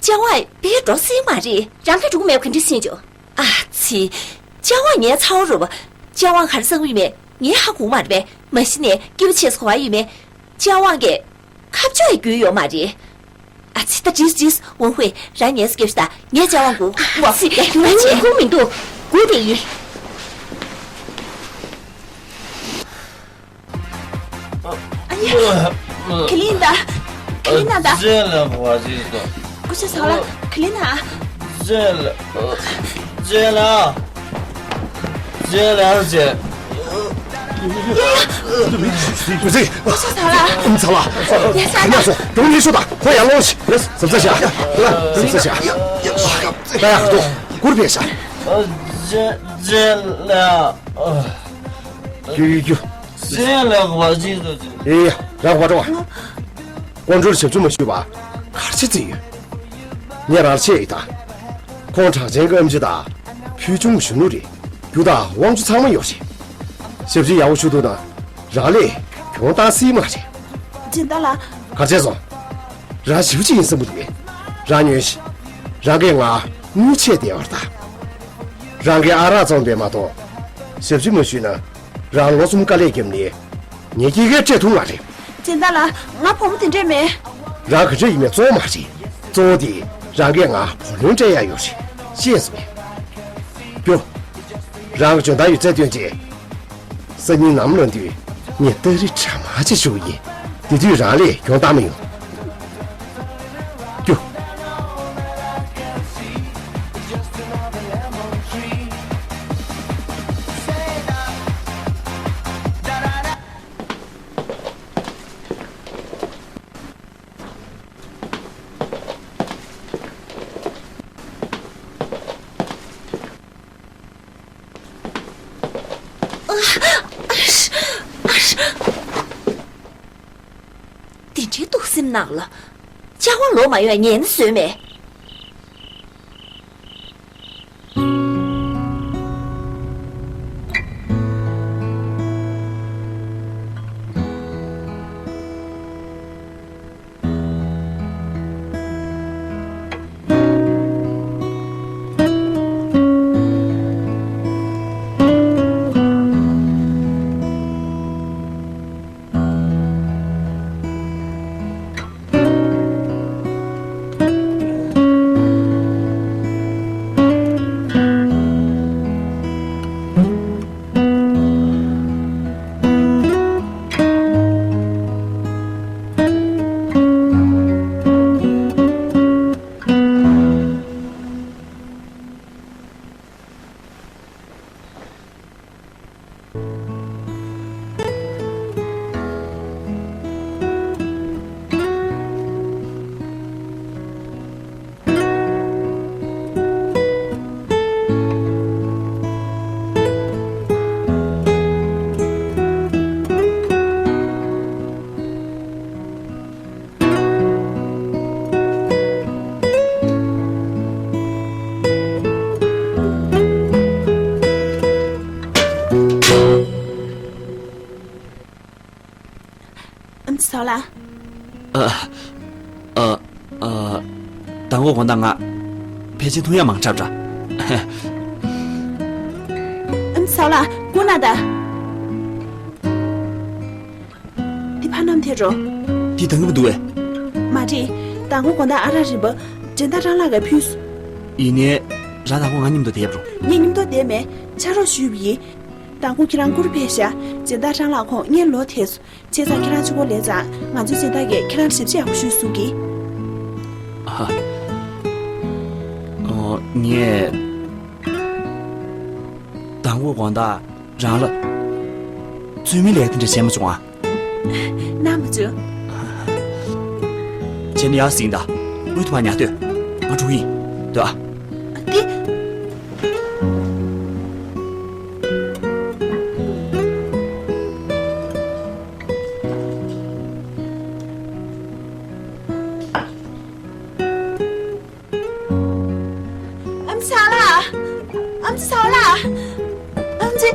ཅཱ་ཝང་བུའི་འགྲོ་སྲིད་མ་རེད། རང་གིས་འགྲོ་གི་མེད་པ་ག་འདྲ་ཤེས་བྱུང་། ཨ་ཙི། ཅཱ་ཝང་ངའི་ཚ་བོ་རེད་པ། ཅཱ་ཝང་ག་རེ་བསམ་གི་ཡོད་མེད་ངས་ཧ་གོ་གི་མ་རེད་པས། མ་གཞི་ནས་སྐྱིད་པོ་བྱས་སུ་གོ་བ་ཡོད་མེད། ཅཱ་ཝང་གིས་ཁ་ཕྱོགས་ཡི་རྒྱུས་ཡོད་མ་རེད། ཨ་ཙི། ད་འགྲིགས་འགྲིགས། ཝང་ཧུའེ། རང་ངལ་གསོ་རྒྱབ་ཤོག་ད། ངས་ཅཱ་ཝང་སྒུག་ཨ་ཙི། ངས་སྒུག་མི་འདུག་སྒུག་བསྡད་ཡིན། ཨ་ཡ། ཁས་ལེན་ད། ཁས་ལེན་ན་ད། རྗེས་ལ་བ་ཞིག་ཏུ། སྐུ་ཞབས་ཟ་ལ། ཁས་ལེན་ན། རྗེས་ལ། རྗེས་ལ། རྗེས་ལ་རྗེས། སྐུ་ཞབས་ཟ་ལ། ཟ་ལ། ཡ་ཟ་ལ། ཡ་སོ། གྲོང་ལས་ཤོག་ད། ཁོ་ཡར་ལོངས་ཤིག་ཟབ་ཟབ་བྱ། ཟབ་ཟབ་བྱ། ད་ཡག་ཏུ་གུར་ཕེབས་ཤག་རྗེས་ལ། རྒྱུ་རྒྱུ་རྒྱུ། སེམས་ལ་བ་ཅིག་ཏུ་ཅི། ཨེ་ཡ། རག་པ་འགྲོ་བ། དཀོན་མཆོག་ཞབས་ཕྱི་མ་ཞུས་པ་གར་ཆེ་ཙི་ཡོད། ངས་རང་ཆེ་ཡི་ད། ཁོང་གྲགས་ཅན་གྱི་ཨེམ་ཆི་དང་། ཕུལ་བྱུང་གཞོན་ནུ་རེད། རྒྱུ་དང་དབང་ཆ་ཚང་མ་ཡོད་རེད། ཞབས་ཕྱི་ཡག་པོ་ཞུ་ཐུབ་ན་རང་ལས་གྱོང་བཏང་སྲིད་མ་རེད། སྦྱིན་བདག་ལགས། གར་ཆེ་སོང་། རང་ཞེ་པོ་ཅིག་ཡིན་བསམ་གྱི་འདུག་གས། རང་ཉོན་ཞིག་རང་གིས་ང་དངུལ་ཆད་བསྡད་པ་རེད་ད། རང་གིས་ཨ་རག་བཙོངས་པས་མ་གཏོགས། ཞབས་ཕྱི་མ་ཞུས་ན། རང་ལོ་གསུམ་དཀའ་ལས་བརྒྱབ་ནས་ངས་སྐྱེད་ཀའི་སྤྲད་ཐུབ་མ་རེད། སྦྱིན་བདག་ལགས། ང་བུ་མོ་དེ་འདྲས་མེད། རང་ག་འདྲས་ཡིན་མིན་གཙོ་བོ་མ་རེད། གཙོ་བོ་དེ་རང་གིས་ང་བུ་ལོན་སྤྲད་ཡག་ཡོད་རེད། ཤེས་སོང་ངས། རྒྱུ། རང་གི་འཇོན་ཐང་ཡོད་ཚད་བཏོན་རྗེས། སང་ཉིན་ནམ་ལངས་དུས་ངས་སྟ་རེ་གྲ་མ་ཅིག་ཞུ་གི་ཡིན། དེ་དུས་རང་ལས་གྱོང་བཏང་མི་ཡོང་། རྒྱུ། དེ་འདྲའི་གཏུག་སེམས་ནག་ལ། ཅ་ཝང་ལོག་མ་ཡོང་ངན་ན་བཟོས་མེད། ཨམ་ཆི་ཚ་བ་ལགས། ཨ། ཨ། ཨ། དང་པོ་དགོང་དག་ང་ཕལ་ཆེར་འཐུང་ཡག་མང་དྲགས་དྲགས། ཨམ་ཆི་ཚ་བ་ལགས་སྐུ་ན་ད། འདི་ཕར་བསྣམས་ཐལ་འགྲོ། འདི་འདང་གི་མི་འདུག་བས། མ་རེད། དང་པོ་དགོང་དག་ཨ་རག་རིམ་པ་སྦྱིན་བདག་རང་ལགས་ཀྱིས་ཕུལ་སོང་། ཡིན་ནའི། རང་དང་པོ་ང་མཉམ་དུ་བསྡད་རོགས། ངས་མཉམ་དུ་བསྡད་མེད། ཕྱག་རོགས་ཞུས་པ་ཡིན། དང་པོ་ཁྱེད་རང་སྐུ་རུ་ཕེབས་ཤག་སྦྱིན་བདག་རང་ལགས་ཁོང་སྔོན་ལོག་ཐལ་སོང་། བྱས་ཙང་ཁྱེད་རང་གཅིག་པོ་ལས་ཙང་ང་ཚོའི་སྦྱིན་བདག་གིས་ཁྱེད་རང་ཞིབ་དཔྱད་ཡག་པོ་ཞུ་གསུང་གི། ཨ། ཨོ། ངས། དང་པོ་དགོང་དག་རང་ལ་རྩོད་མེད་ལས་དེ་འདྲ་བྱས་མ་བྱུང་ཨ། གནང་མ་བྱུང་། བྱས་ན་ཡག་ཟིན་ད། དངུལ་དུ་མ་ཉར་སྡོད། ང་འགྲོ་གི་ཡིན། སྡོད་ཨ། འདི། ཨམ་ཆི་ཚ་བ་ལགས། ཨམ་ཆི་ཚ་བ་ལགས། ཨམ་ཆི།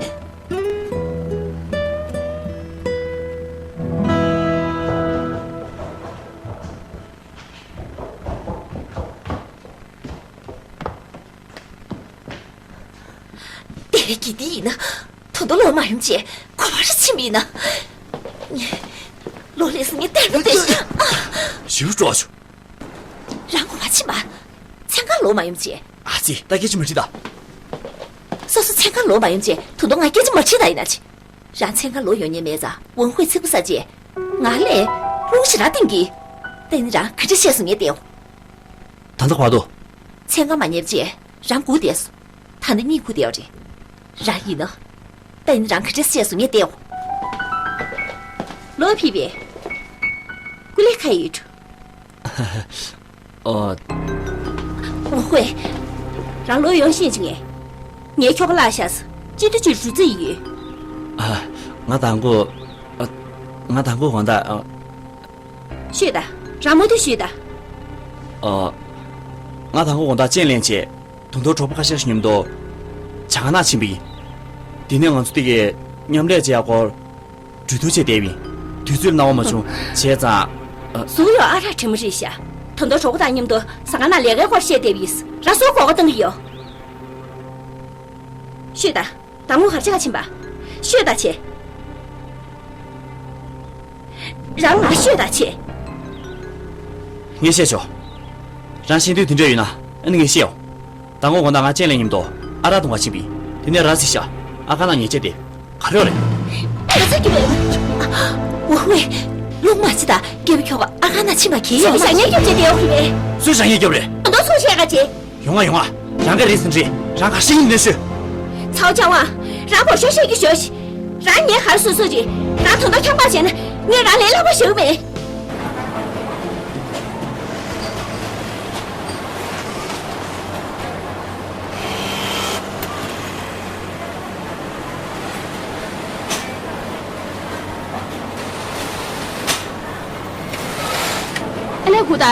དེ་རིང་གི་འདི་ཡིན་ན། ད་དུང་ལོག་མ་ཡོང་བྱས་ག་པར་ཕྱིན་པ་ཡིན་ན། ལོག་སླེབས་སོང་ངས་བལྟས་པ་དེ། ཞེ་པོ་སྤྲོ་བ་བྱུང་། རང་ག་པར་ཕྱིན་པ། མཚན་གང་ལོག་མ་ཡོང་བྱས། ཨ་ཙི། ད་སྐད་ཆ་མ་དྲིས་ད། སོ་སོ་མཚན་གང་ལོག་མ་ཡོང་བྱས་ད་དུང་ང་སྐད་ཆ་མ་དྲིས་ད་ཡིན་ན་ཅི། རང་མཚན་གང་ལོག་ཡོང་མཁན་མེད་ཙང་ཝང་ཧུའེ་ཚིག་པ་ཟ་བྱས། ང་ལ་རླུང་ཞེ་དྲག་བསྟན་གྱིས། བསྟན་ནི་རང་ག་འདྲ་བཤད་སོང་ངས་བལྟས། ད་ལྟ་ག་པར་འདུག་མཚན་གང་མ་རྙེད་བྱས་རང་སྒུག་བསྡད་སོང་། ད་ནི་གཉིད་ཁུག་བསྡད་པ་རེད། རང་ཡིན་ན། བསྟན་ནི་རང་ག་འདྲ་བཤད་སོང་ངས་བལྟས། ལོག་ཕེབས་པས། སྐུ་ལས་ཁག་ཡོད་འགྲོ། ཨོ། ཝང་ཧུའེ། རང་ལོག་ཡོང་ཤེས་བྱུང་ངས། ངའི་ཁྱོ་ག་བརླག་ཤག་སྤྱི་འཐུས་ཀྱི་རུ་རྩི་ཡིན། ཨ། ང་དང་པོ། ཨ། ང་དང་པོ་དགོང་དག་ཨ། ཤོད་ད། རང་མུ་མཐུད་ཤོད་ད། ཨ། ང་དང་པོ་དགོང་དག་སྤྱན་ལེན་བྱས། དུང་མདོར་གྲོགས་པོ་ཁ་ཤས་ཤིག་མཉམ་དུ་ཇ་ཁང་ནང་ཕྱིན་པ་ཡིན། དེ་ནས་ང་ཚོ་དེ་གའི་མཉམ་ལས་བྱེད་ཡག་སྐོར་གྲོས་བསྡུར་བྱས་བསྡད་པ་ཡིན། དུས་ཚོད་ལ་གནང་བ་མ་བྱུང་། བྱས་ཙང་། ཨ། ཟུག་ཡོད་ཨ་རག་དྲི་མ་རེད་ཤག་དུང་མདོར་གྲོགས་པོ་དང་མཉམ་དུ་ཟ་ཁང་ནང་ལས་ཀའི་སྐོར་བཤད་བསྡད་པ་ཡིན། རང་སོར་གོ་བ་གཏོང་གི་ཡོད། ཤོད་ད། དང་པོ་གར་ཆ་ག་ཕྱིན་པ། ཤོད་ད་བྱས། རང་ང་ཤོད་ད་བྱས། ངས་བཤད་ཆོག་རང་ཤེས་འདོད་དེ་འདྲ་ཡོད་ན་ཨ་ནི་ངས་བཤད་ཡོང་། དང་པོ་དགོང་དག་ང་སྤྱན་ལེན་མཉམ་དུ་ཨ་རག་འཐུང་ག་ཕྱིན་པ་ཡིན། དེ་ནས་རང་གཟིགས་ཤག་ཨ་ཁ་ནང་ཉལ་ཆས་དེ་ག་རེ་རེད། ཨ་ཙི་ཀི་རེད། ཝང་ཧུའེ། ལོག་མ་བྱེད་ད། སྐྱེས་བུ་ཁྱོ་ག་ཨ་ཁ་ནང་ཕྱིན་པ་གས་ཡོད། སང་ཉིན་སྐྱོབ་བྱེད་དེ་ཡོད་ཀི་རེད། སུས་སང་ཉིན་སྐྱོབ་རེད། ད་དུང་སུ་བཤད་ག་བྱེད། ཡོང་ང་ཡོང་ང་། རང་ག་རེད་ཟེར་རེད། རང་ག་ཤེས་ཡིན་ནས་ཤོད། ཚའོ་ཅང་ཝང་། རང་བོ་ཤོད་ཤེས་ཀྱི་ཤོད་ཤིག་རང་ངའི་གར་སོ་སོ་རེད། རང་དོན་དག་ཁྱབ་པ་བྱས་ན་ངས་རང་ལས་སླ་པོ་ཞིག་མེད། ཨ་ལས་སྒུག་ད།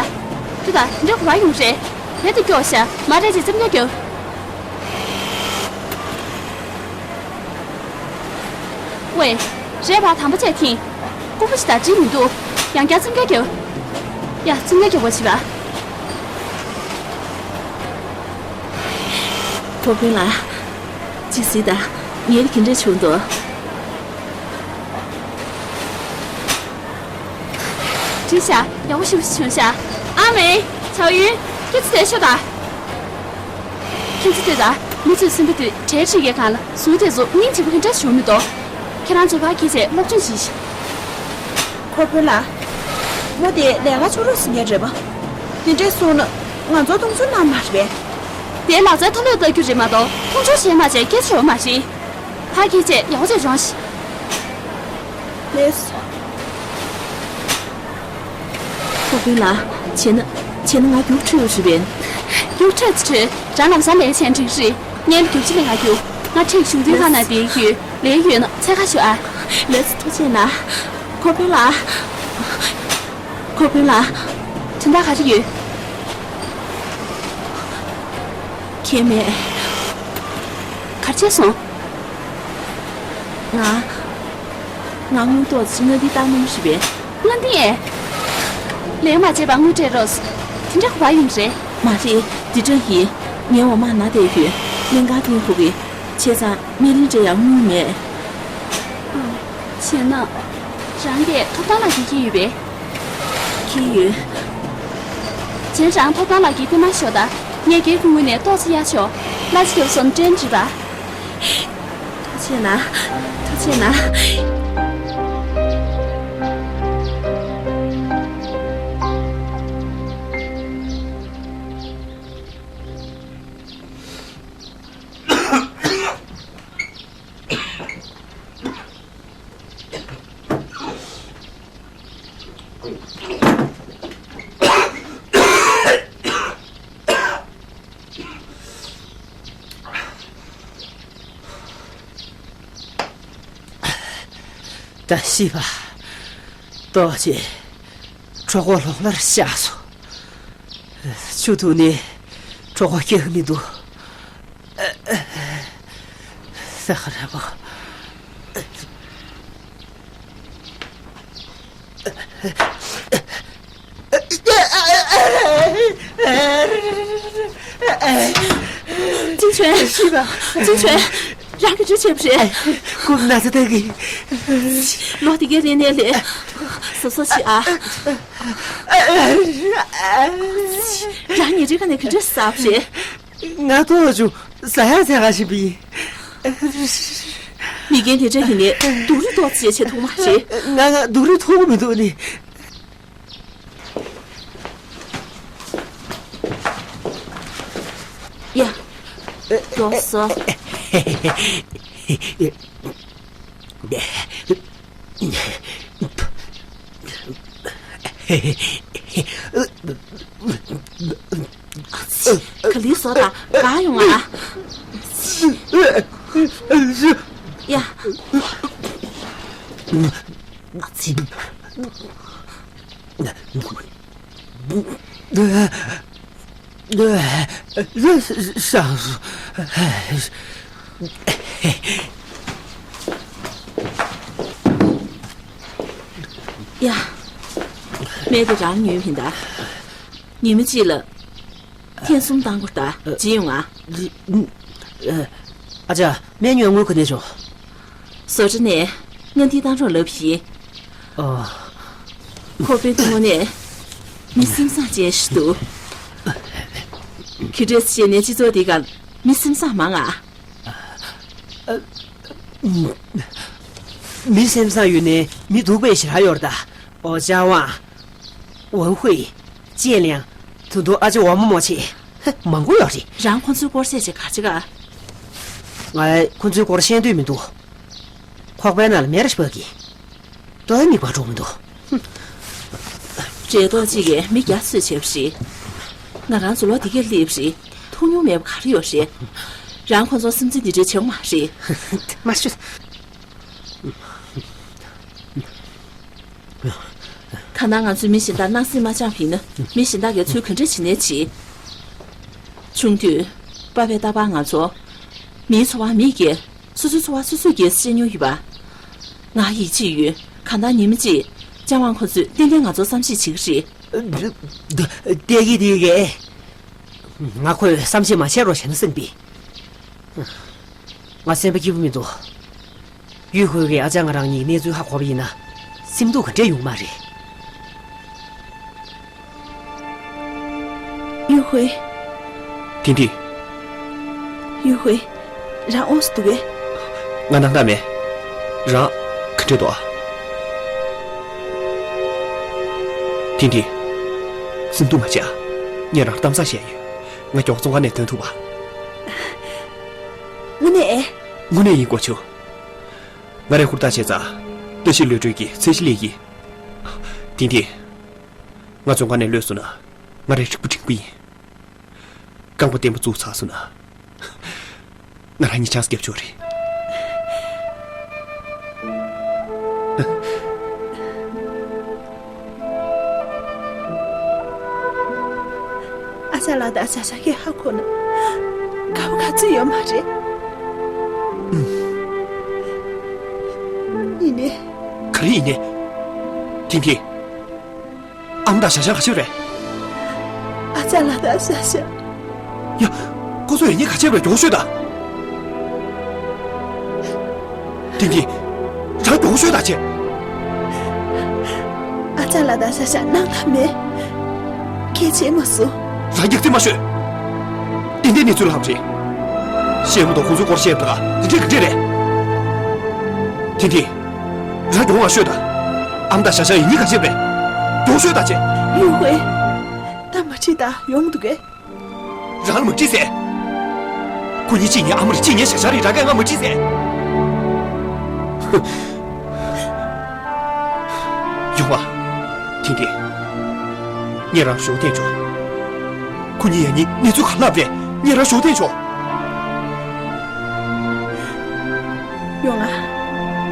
ཅུ་ད་འདྲ་གོ་བ་ཡོང་རེད། རེད་དེ་སྐྱོ་ཤ་མ་རེད་ཅེས་སེམས་ཁྲལ་སྐྱོ། ཝེ། རེད་བ་དམ་པ་བྱས་ཐིང་། ལྐུགས་པ་ཞིག་དང་འགྲིག་མི་འདུག་ཡང་བསྐྱར་སེམས་ཁྲལ་སྐྱོ། ཡ་སེམས་ཁྲལ་སྐྱོ་བ་བྱེད་པ། ཁོ་ཕིན་ལ། ཅི་སྲིད་ད་ངའི་རིགས་འདྲ་བྱུང་འདུག་འགྲིག་ཤག་ཡག་པོ་ཞེ་པོ་ཞིག་བྱུང་ཤག་ཨ་མའི། ཆའོ་ཡུན། ཁྱེད་ཚོ་དེར་ཤོག་དང་། ཁྱེད་ཚོ་དེ་དང་མི་ཚོས་སེམས་པ་དུས་གྲལ་ཁྲིད་ཀྱི་སྒང་ལ་ཟུར་དེ་ཚོ་སྙིང་རྗེ་པོ་འདྲ་བྱུང་མི་འདུག་ཁྱེད་རང་ཚོ་ཕར་འཁྱེར་བྱས་སློབ་སྦྱོང་བྱེད་ཤིག་ཁོ་ཕིན་ལགས། མོ་དེ་ལས་ཀ་ཆུང་རུ་ཟིན་མཁན་རེད་པ། དེ་འདྲས་སོང་ན་ང་ཚོ་མཐོང་ཆུང་གནང་མ་རེད་པས། དེའི་ལག་རྩལ་མཐོ་ལོས་ལྟ་རྒྱུ་རེད་མ་གཏོགས་མཐོང་ཆུང་བྱས་མ་བྱས་སྐད་ཆ་ཡོད་མ་རེད། ཕར་འཁྱེར་བྱས་ཡག་པོ་བྱས་སྦྱོང་ཞིག་ལགས་སོ། ཁོ་ཕིན་ལགས། བྱས་ན་བྱས་ན་ང་རྒྱུགས་འཕྲོད་རུ་ཞུ་བས། རྒྱུགས་འཕྲོད་ཅི་འཕྲོད། རང་ལམ་སང་ལས་བྱས་འགྲིག་རེད། ངས་རྒྱུགས་ཅི་ལས་ང་རྒྱུགས། ང་ཁྲིད་གཞུང་དུས་ཁ་ན་བསྡད་ཡོད། ལས་ཡོད་ན་འཚོལ་ག་ཤོག་ཨ། ལགས་སོ་ཐུགས་རྗེ་གནང་། ཁོ་ཕིན་ལགས། ཁོ་ཕིན་ལགས། དོན་དག་ག་རེ་ཡོད། ཁྱད་མེད། ག་རེ་བྱས་སོང་། ང་། ང་དངུལ་ཏོག་ཙམ་ངའི་འདི་བཏང་གནང་ཞུས་པས། ལྷ་འདི། ལས་མ་བྱས་པར་དངུལ་སྤྲད་རོགས། དེ་འདྲ་ག་པར་ཡོང་རེད། མ་རེད། འདི་འདྲ་ཡིན། ངའི་འོག་མ་ན་བསྡད་ཡོད། ལྷན་ཁང་འདིའི་ཕྲུ་གུ། བྱས་ཙང་སྨན་རིན་སྤྲད་ཡག་དངུལ་མེད། བྱས་ན། རང་གིས་ཐོབ་ཐང་ལག་འཁྱེར་འཁྱེར་ཡོད་པས། འཁྱེར་ཡོད། བྱས་ཙང་ཐོབ་ཐང་ལག་འཁྱེར་དེ་མར་ཤོག་དང་། ངས་སྒེར་གྱི་ངོས་ནས་ཏོག་ཙམ་གཡར་ཆོག་གླ་ཆ་རྒྱབ་སོང་། ཏན་ཏན་རེད་པ། ཐུགས་རྗེ་གནང་། ཐུགས་རྗེ་གནང་། ད་ཤི་བ། ལྟོགས་བྱས། གྲོད་ཁོག་ལྷོག་ལྷར་བཞག་སོང་། ཆུ་འཐུང་ནས་གྲོད་ཁོག་སྐྱེ་གི་མི་འདུག་ས་ཁ་ར་བོ། ཅིན་ཆོན། ཤི་བ། ཅིན་ཆོན། རང་གིས་ཅི་བྱས་པ་རེད། རྐུབ་ན་ཚ་དག་གིས། ལོ་དེ་གའི་རིང་ནས་ལས། གཟབ་གཟབ་བྱེད་ཨ། རང་ཉལ་ཁྲིའི་ཁ་ནས་ག་འདྲས་ཟ་བ་རེད། ང་ལྟོགས་བྱུང་། ཟ་ཡག་འཚོལ་ག་ཕྱིན་པ་ཡིན། མི་རྒན་དེ་འདྲ་ཡིན་ནའི་སྡུག་རུས་ཏོག་ཙམ་བྱེད་ཐུབ་མ་རེད། ང་ང་སྡུག་རུས་ཐུབ་ཀྱི་མི་འདུག་ནི། ཡ། ལགས་སོ། ག་ལེར་བཟོ་དང་། ག་ཡོང་ང་། ཡ། ཨ་ཙི། ཡ། སྨན་དེ་རང་ཉོས་མིན་ད། ཉི་མ་གཅིག་ལ་ཐེངས་གསུམ་བཏང་དགོས་ད། ཇི་ཡོང་ང་། ཨ་ཅག་སྨན་ཉོ་དངུལ་ག་ནས་བྱུང་། བཟོ་གྲྭ་ནས་སྔ་འདི་བཏང་རོགས་ལབ་ཡིན། ཨོ། ཁོ་དཔེ་དངོས་གནས་མི་སེམས་བཟང་ཅན་ཞིག་འདུག་ག་འདྲས་བྱས་ནས་སྤྱི་ཚོགས་འདི་གར་མི་སེམས་བཟང་མང་ང་། མི་སེམས་བཟང་ཡོད་ནའི་མི་སྡུག་པའི་ཞེ་དྲག་ཡོད་རེད་ད། ཨོ་ཅག་ཝང་། ཝང་ཧུའེ། ཅེ་ལིང་། ད་དུང་ཨ་ཅེ་ཝང་མོ་མོ་བྱས། ཧ། མང་པོ་ཡོད་རེད། རང་ཁོ་ཚོའི་སྐོར་བཤད་བྱེད་ག་ཅི་ག་ང་ཁོ་ཚོའི་སྐོར་ཤེས་འདོད་མི་འདུག་ཁོག་པའི་ནང་ལ་མེ་ར་ཞིག་ཕབ་གི། ལྟོས་མིག་པ་འགྲོ་མི་འདུག་འདྲེ་ཏོག་ཅིག་གིས་མི་བརྒྱ་གསོད་བྱས་པ་རེད། ང་རང་ཚོ་ལོ་འདི་གར་སླེབས་པ་རེད། མཐོང་མྱོང་མེད་པ་ག་རེ་ཡོད་རེད། རང་ཁོ་ཚོ་སེམས་ཚེགས་འདི་འདྲའི་བྱེད་དགོས་མ་རེད། མ་ཤོད། གང་ལྟར་ང་ཚོས་མི་གཞན་དག་སྣང་སེམས་མ་བཅངས་པ་ཡིན་ན། མི་གཞན་དག་གིས་ཚུར་ག་འདྲ་བྱེད་ནའི་བྱེད། ཆུང་དུས་པ་ཕས་རྟག་པར་ང་ཚོ། མིའི་འཚོ་བ་མིས་བསྐྱལ། སོ་སོའི་འཚོ་བ་སོ་སོས་བསྐྱལ་ཟེར་བཤད་མྱོང་ཡོད་པ། ང་ཡིད་ཆེས་ཡོད། གང་ལྟར་ཉི་མ་གཅིག་ཅང་ཝང་ཁོ་ཚོས་ཏན་ཏན་ང་ཚོར་བསམ་ཤེས་བྱེད་ཀྱི་རེད། བལྟས་ཀྱི་དེ་གས། ང་ཁོས་བསམ་ཤེས་མ་བྱས་རོགས་བྱས་ན་བསམ་པས། ང་སེམས་པ་སྐྱིད་པོ་མི་འདུག་ཡུས་ཧུའེ་གིས་ཨ་ཅག་ང་རང་གཉིས་ཀྱི་གནས་ཚུལ་ཧ་གོ་བ་ཡིན་ན། སེམས་སྡུག་ག་འདྲས་ཡོང་མ་རེད། ཡུས་ཧུའེ། ཐིང་ཐིང་། ཡུས་ཧུའེ། རང་དབང་སུ་འདུག་གས། ང་ནང་ན་མེད། རང་ག་འདྲས་འདུག་ཨ། ཐིང་ཐིང་། སེམས་སྡུག་མ་བྱེད་ཨ། ངས་རང་གཏམ་བཟང་བཤད་ཡོད། ང་མགྱོགས་བཙོན་ཁང་ནས་ཐོན་ཐུབ་པ། དངོས་གནས། དངོས་གནས་ཡིན་གོ་ཆུ། ང་རས་ཧུར་ཐག་བྱས་ཙང་། བཀྲ་ཤིས་གློད་གྲོལ་གྱི་ཚད་གཞི་སླེབས་ཀྱི། ཐིང་ཐིང་། ང་བཙོན་ཁང་ནས་གློད་སོང་ན། ང་རའི་རིག་པ་འབྲིང་པོ་ཡིན། རྐང་པ་བརྟན་པོ་བཙུགས་ཚར་སོང་ན། ང་རང་གཉིས་ཆང་ས་རྒྱབ་ཆོག་རེད། ཨ་ཅག་ལགས་དང་ཨ་ཅག་ཤ་ཁའི་ཧ་གོ་ན། དགའ་པོ་ག་ཚོད་ཡོད་མ་རེད། ཡིན་ནའི། ག་རེ་ཡིན་ནའི། ཐིང་ཐིང་། ཨ་མ་དང་ཞ་ཞང་ག་བྱེད་རེད། ཨ་ཅག་ལགས་དང་ཞ་ཞང་། ཡ། ཁོ་ཚོ་ཡིན་གྱི་ག་བྱེད་པ་རེད། མགྱོགས་ཤོད་དང་། ཐིང་ཐིང་། རང་མགྱོགས་ཤོད་དང་བྱེད། ཨ་ཅག་ལགས་དང་ཞ་ཞང་སྣང་དག་མེད། སྐད་ཆ་མ་གསུང་། རང་སྐྱག་རྫུན་མ་ཤོད། འདི་འདྲའི་གནས་ཚུལ་ལྷག་པ་རེད། ཤེས་མ་གཏོགས་ཁོང་ཚོའི་སྐོར་བཤད་པ་དང་འདི་འདྲའི་ག་འདྲ་རེད། ཐིང་ཐིང་། རང་མགྱོགས་ང་ཤོད་དང་། ཨ་མ་དང་ཞ་ཞང་ཡིན་གྱི་ག་བྱེད་པ་རེད། མགྱོགས་ཤོད་དང་བྱེད། ཡུས་ཧུའེ། ད་མ་ཁྲིད་དང་ཡོང་འདུག་གས། རང་ལ་མ་ཁྲིད་ཟེར། ཁོ་གཉིས་གཅིག་ངའི་ཨ་མ་རེད། གཅིག་ངའི་ཞ་ཞང་རེད། རང་གིས་ང་མ་ཁྲིད་ཟེར། ཧུ། ཡོང་བ། ཐིང་ཐིང་། ངས་རང་ཞུ་བསྟན་ཆོག་ཁོ་གཉིས་ཡ་གཉིས་གནས་ཚུལ་ག་ལབ་རེད། ངས་རང་ཞུ་བསྟན་ཆོག་ཡོང་ང་།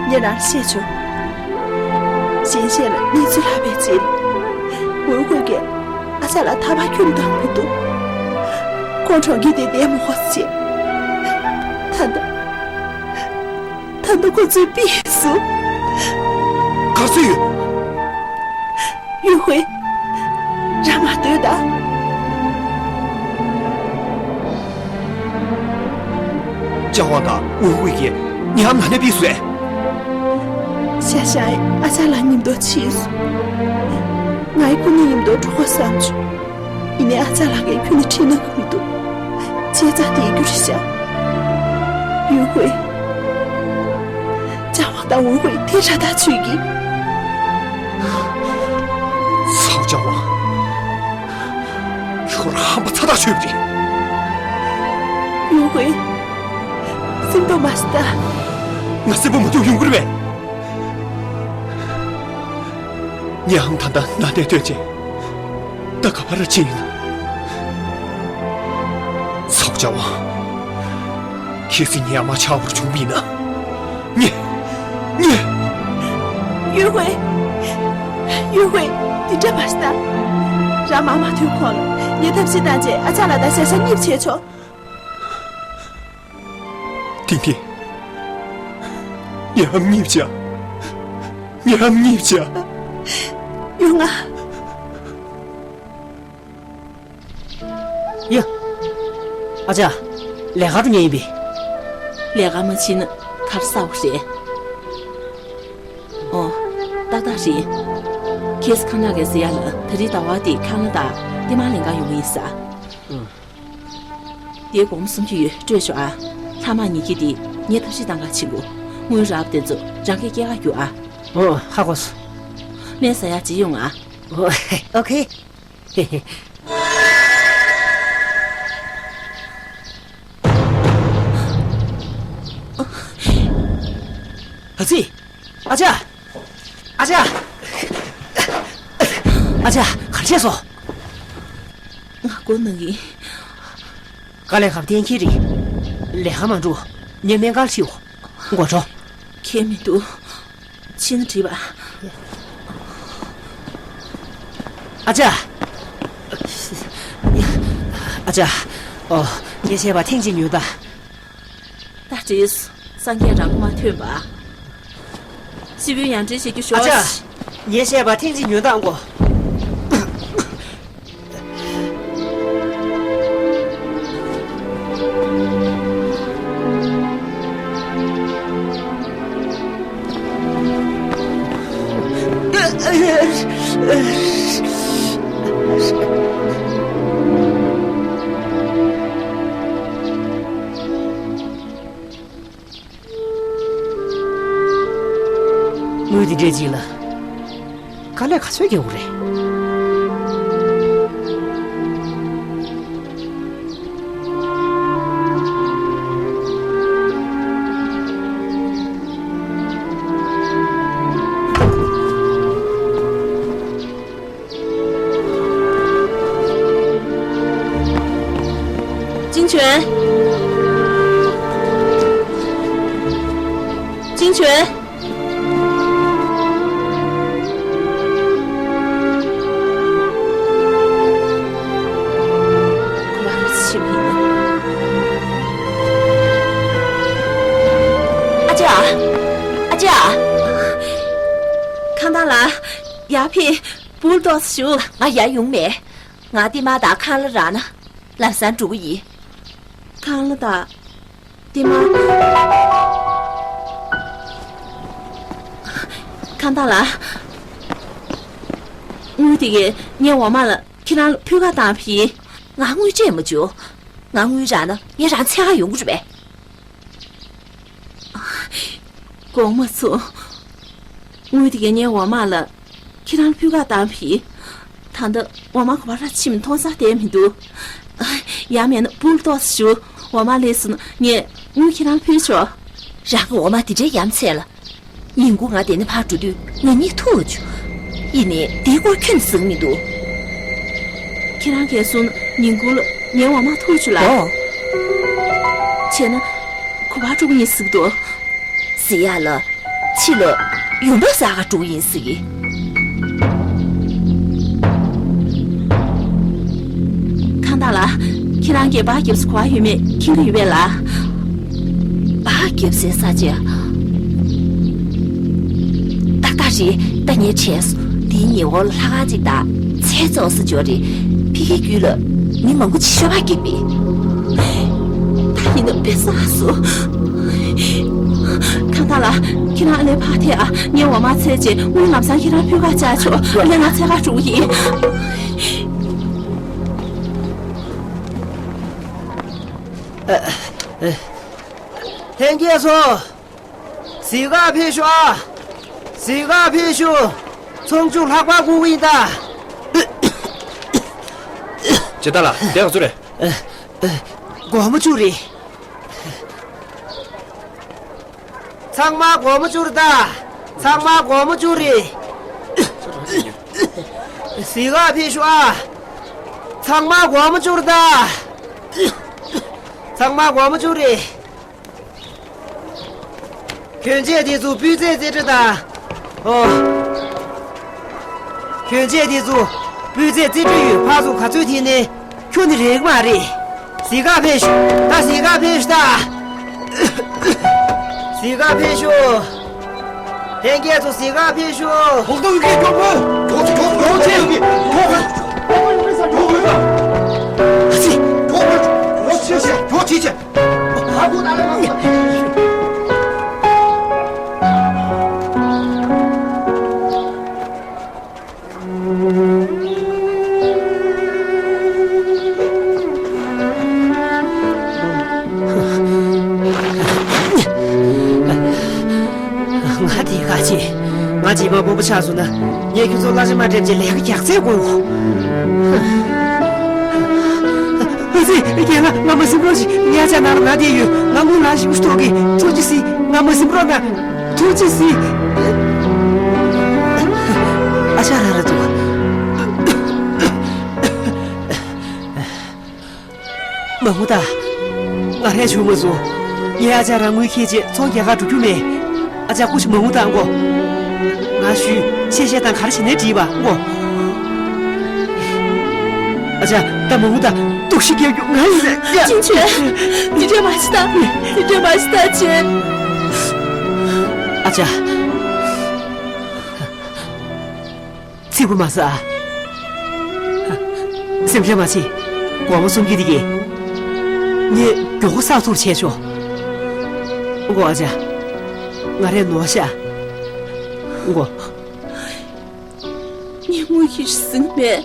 ངས་རང་བཤད་ཆོག་གཞན་བཤད་ལ་གནས་ཚུལ་ལྷག་པའི་རྗེས། ཝུའུ་ཧུའེ་གིས་ཨ་ཅག་ལགས་ཐར་པ་ཁྱོན་བཏང་མི་འདུག་ཁོང་གྲོང་ཁྱེར་དེ་བསྡད་མི་ཧོ་ཟེར། ད་ལྟ། ད་ལྟ་ཁོ་ཚོས་ཕུད་སོང་། ག་རེ་ཟེར་ཡོད། ཡུས་ཧུའེ། རང་མ་སྡོད་དང་། ཅཱ་ཝང་དང་ཝུའུ་ཧུའེ་གིས་ངའི་ཨ་མ་ནང་ནས་ཕུད་སོང་ཨེ། ཞ་ཞང་ཨ་ཅག་ལགས་མཉམ་དུ་ཕྱིན་སོང་། ང་ཡི་ཁོ་གཉིས་མཉམ་དུ་འགྲོ་དགོས་བསམ་བྱུང་། ཡིན་ནའི་ཨ་ཅག་ལགས་ཀྱིས་ཁྱོན་ནས་ཁྲིད་གནང་གི་མི་འདུག་བྱས་ཙང་དེ་རྒྱུ་རེད་ཤག་ཡུས་ཧུའེ། ཅཱ་ཝང་དང་ཝུའུ་ཧུའེ་དེ་ར་ད་ཆུས་ཀྱི། ཚའོ་ཅཱ་ཝང་། ཁྱོད་རང་ཧམ་པ་ཚ་ཐག་ཆོད་པ་རེད། ཡུས་ཧུའེ། སེམས་པ་མ་སྐྱིད། ང་སེམས་པ་མ་སྐྱིད་ཡོང་གི་རེད་པས། ངའི་ཨ་མ་ད་ལྟ་ནང་ནས་ཐོན་རྗེས། ད་ག་པར་ཕྱིན་ཡིན་ན། ཚའོ་ཅཱ་ཝང་། གལ་སྲིད་ངའི་ཨ་མ་ཆགས་པར་བྱུང་བ་ཡིན་ན། ངས། ངས། ཡུས་ཧུའེ། ཡུས་ཧུའེ། འདི་འདྲ་མ་བྱེད་དང་། རང་མར་མ་ཐོན་གོང་ལ་ངས་ཐབས་ཤེས་བཏང་རྗེས་ཨ་ཅག་ལགས་དང་ཞ་ཞང་གཉིས་བྱས་ཆོག་ཐིང་ཐིང་། ངའི་ཨ་མ་གཉིས་བྱས། ངའི་ཨ་མ་གཉིས་བྱས། ཡུས་ཧུའེ། ཡ། ཨ་ཅག་ལས་ཀ་འགྲོ་མཁན་ཡིན་པས། ལས་ཀ་མ་ཕྱིན་ན་ག་རེ་ཟ་བ་རེད། ཨོ། ཏག་ཏག་རེད། ཁེས་ཁང་ནང་གི་ཟེར་ཡ་ལ་ད་རེས་ཟླ་བ་འདི་ཁང་གླ་དང་ཏི་མ་ལེན་ག་ཡོང་གི་ཡིན་ས། ཨང་། དེའི་སྒོར་མོ་སུམ་ཅུ་ཡོད། སྤྲོད་ཤོག་ཨ། ལྷག་མ་ཉིས་བརྒྱ་དེ་ངས་ཐབས་ཤེས་བཏང་ག་བྱེད་དགོས། དངུལ་རག་པ་དེ་ཚོ་རང་གིས་སྐྱེལ་ག་རྒྱུགས་ཨ། ཨོ། ཧ་གོ་སོང་། སྨན་ཟ་ཡག་བྱེད་ཡོང་ཨ། ཨོ། ཨོ་ཁེ། ཨ་ཙི། ཨ་ཅག་ཨ་ཅག་ཨ་ཅག་ག་རེ་བྱས་སོང་། ང་སྒོ་ནང་ཡིན། དཀའ་ལས་ཁག་གཏན་འཁེལ་རེད། ལས་ཀ་མ་འགྲོ། ངས་སྨན་ཁང་ལ་ཁྲིད་འོང་། མགོ་འཕྲོ། ཁྱད་མི་འདུག་ཕྱིན་ན་འགྲིག་པ། ཨ་ཅག་ཨ་ཅག་ཨོ། ངས་བཤད་པ་ཐེངས་གཅིག་ཉོན་དང་། ད་བྲིས། སངས་རྒྱས་རང་མགོ་མ་ཐོན་པ། སྤྱི་བོའི་ཡང་སྤྲེལ་བྱེད་རྒྱུ་ཞོག་ཨ་ཅག་ངས་བཤད་པ་ཐེངས་གཅིག་ཉོན་དང་གོ། དངུལ་འདི་འདྲས་ཅིག་ལ་དཀའ་ལས་ག་ཚོད་རྒྱག་དགོས་རེད། ཅིན་ཆོན། ཅིན་ཆོན། ཁོ་རང་ཕྱིན་པ་ཡིན་ན། ཨ་ཅག་ཨ་ཅག་ཁང་བདག་ལགས། ཡར་ཕེབས། སྦུག་ལ་ཏོག་ཙམ་བཞུགས། ང་ཡར་ཡོང་མེད། ང་ཏི་མ་དང་ཁང་གླ་རག་ན་ལམ་སང་འགྲོ་གི་ཡིན། ཁང་གླ་དང་། ཏི་མ། ཁང་བདག་ལགས། དངུལ་དེ་གས་ངའི་འོག་མ་ལ་ཁྱེད་རང་ལ་ཕུལ་ག་བཏང་བ་ཡིན། ང་དངུལ་སྤྲད་མ་བྱུང་། ང་དངུལ་རག་ན་ངས་རང་འཚོལ་ག་ཡོང་གི་རེད་པས། དགོངས་མ་ཚོམས། དངུལ་དེ་གས་ངའི་འོག་མ་ལ་ཁྱེད་རང་ལ་ཕུལ་ག་བཏང་བ་ཡིན། ད་ལྟ་འོག་མ་ག་པར་ཕྱིན་མིན་མཐོང་ས་བསྡད་མི་འདུག་ཡང་མིན་ན་སྦུག་ལ་ཏོག་ཙམ་བཞུགས། འོག་མ་སླེབས་སོང་ན་ངས་དངུལ་ཁྱེད་རང་ལ་ཕུལ་ཆོག་རང་གི་འོག་མ་དེ་འདྲའི་ཡ་མཚན་ལ། ཉིན་གུང་ང་དེ་ནས་ཕར་འགྲོ་དུས་ང་གཉིད་ཐུག་བྱུང་། ཡིན་ནའི་དེའི་སྐོར་ཁྱོན་ནས་ཟེར་གྱི་མི་འདུག་ཁྱེད་རང་གིས་གསུངས་ན་ཉིན་གུང་ལ་ངའི་འོག་མ་ཐུག་བྱུང་ལགས། ཨོ། བྱས་ན་ག་པར་འགྲོ་གི་ཡིན་ཟེར་གྱི་འདུག་ཟེར་ཡག་ལ། ཕྱི་ལ་ཡུམ་བུ་བསག་ག་འགྲོ་གི་ཡིན་ཟེར་གྱི། ཁང་བདག་ལགས། ཁྱེད་རང་གིས་སྦག་རྒྱབ་ས་ག་པར་ཡོད་མེད་མཁྱེན་གྱི་ཡོད་པས་ལགས། སྦག་རྒྱབ་སའི་ས་ཆ། ཏག་ཏག་རེད། ད་ངས་དྲན་སོང་། འདིའི་ཉེ་འཁོར་ལྷ་ཁང་ཅིག་དང་ཚལ་བཙོང་ས་ཅིག་ཡོད་རེད། ཕ་གིའི་རྒྱུད་ལ་མི་མང་པོ་ཅིག་ཤོ་སྦག་རྒྱབ་པས། ད་ཡིན་ན་དཔེ་བསགས་སོང་། ཁང་བདག་ལགས། ཁྱེད་རང་ཨ་ནེ་ཕར་ཐད་ཨ། ངའི་འོག་མ་འཚོལ་བྱས་དངུལ་ལམ་སང་ཁྱེད་རང་ཕུལ་ག་བཅར་ཆོག་ཨ་ནེ་ང་འཚོལ་ག་འགྲོ་གི་ཡིན། ལྷན་རྒྱས་ཚོ། གཟིགས་ག་ཕེབས་ཤོག་ཨ། གཟིགས་ག་ཕེབས་ཤོག་ཚོགས་མཆོད་ལྷག་པར་དགོས་ཀྱི་ཡིན་ད། ཇི་ལྟར་ལ་དེ་ག་ཚོད་རེད། སྒོར་མོ་བཅུ་རེད། ཚང་མ་སྒོར་མོ་བཅུ་རེད་ད། ཚང་མ་སྒོར་མོ་བཅུ་རེད། གཟིགས་ག་ཕེབས་ཤོག་ཨ། ཚང་མ་སྒོར་མོ་བཅུ་རེད་ད། ཚང་མ་སྒོར་མོ་བཅུ་རེད། གྱོན་ཆས་དེ་ཚོ་སྤུས་ཚད་རྩེ་གྲ་དང་། ཨོ། གྱོན་ཆས་དེ་ཚོ་སྤུས་ཚད་རྩེ་གྲ་ཡོད། ཕར་ཚུར་ག་ཚོད་འཐེན་ནའི་ཁྱོན་ནས་རེག་མ་རེད། གཟིགས་ག་ཕེབས་ཤོག་ད་གཟིགས་ག་ཕེབས་ཤོག་ད། གཟིགས་ག་ཕེབས་ཤོག་ལྷན་རྒྱས་ཚོ་གཟིགས་ག་ཕེབས་ཤོག་འོག་ཏུ་གི་མགྱོགས་པོ། མགྱོགས་ཆེ་མགྱོགས་ཆེ་ཡོང་གི། མགྱོགས་པོ་མགྱོགས་པོ་མགྱོགས་པོ་ཡོང་གི། ཨ་ཙི། མགྱོགས་པོ་མགྱོགས་ཆེ་ཆེ་མགྱོགས་ཆེ་ཆེ། ང་དེ་ག་ཅི། ང་རྗེས་མ་དཔོན་པོ་ཆགས་སོང་ན་ངས་ཁྱོད་ཚོ་གླ་ཆ་མ་སྤྲད་བྱས་ལས་ཀ་རྒྱག་རྩིས་དགོས། ཨ་ཙི། རྒན་ལགས། ང་མ་སེམས་རོགས་ཤིག་ངའི་ཨ་ཅག་ནང་ལ་ན་བསྡད་ཡོད། ང་དངུལ་ལག་ཞིག་ཐོག་གི། ཐུགས་རྗེ་གཟིགས། ང་མ་སེམས་རོགས་གནང་། ཐུགས་རྗེ་གཟིགས། ཨ་ཅག་ར་ར་འདུག་མ་ངུ་ད། ང་རས་བྱུང་མ་སོང་། ངའི་ཨ་ཅག་རང་དངུལ་འཁྱེར་བྱས་ཚོང་རྒྱག་གར་འགྲོ་རྒྱུ་མེད། ཨ་ཅག་སྐུ་ཞིག་མ་ངུ་ད་མགོ། ང་ཞུས་བཤད་བཤད་དང་ག་རེ་བྱས་ནའི་འགྲིག་པ་མགོ། ཨ་ཅག་ད་མ་ངུ་ད། སྡུག་ཤི་རྒྱག་རྒྱུ་ང་ཡིན་ཟེར། ཅིན་ཆོན། དེ་འདྲ་མ་བྱེད་ད། དེ་འདྲ་མ་བྱེད་ད་ཅིན། ཨ་ཅག་ཚིག་པ་མ་ཟ། སེམས་ཁྲལ་མ་བྱེད། སྒོར་མོ་སུམ་བརྒྱ་དེ་གས། ངས་མགྱོགས་པོ་བསགས་ཐུབ་བྱས་ཆོག་མགོ། ཨ་ཅག་ང་རས་ནོར་ཤག་མགོ། ངས་དངུལ་གྱིས་ཟིན་མེད།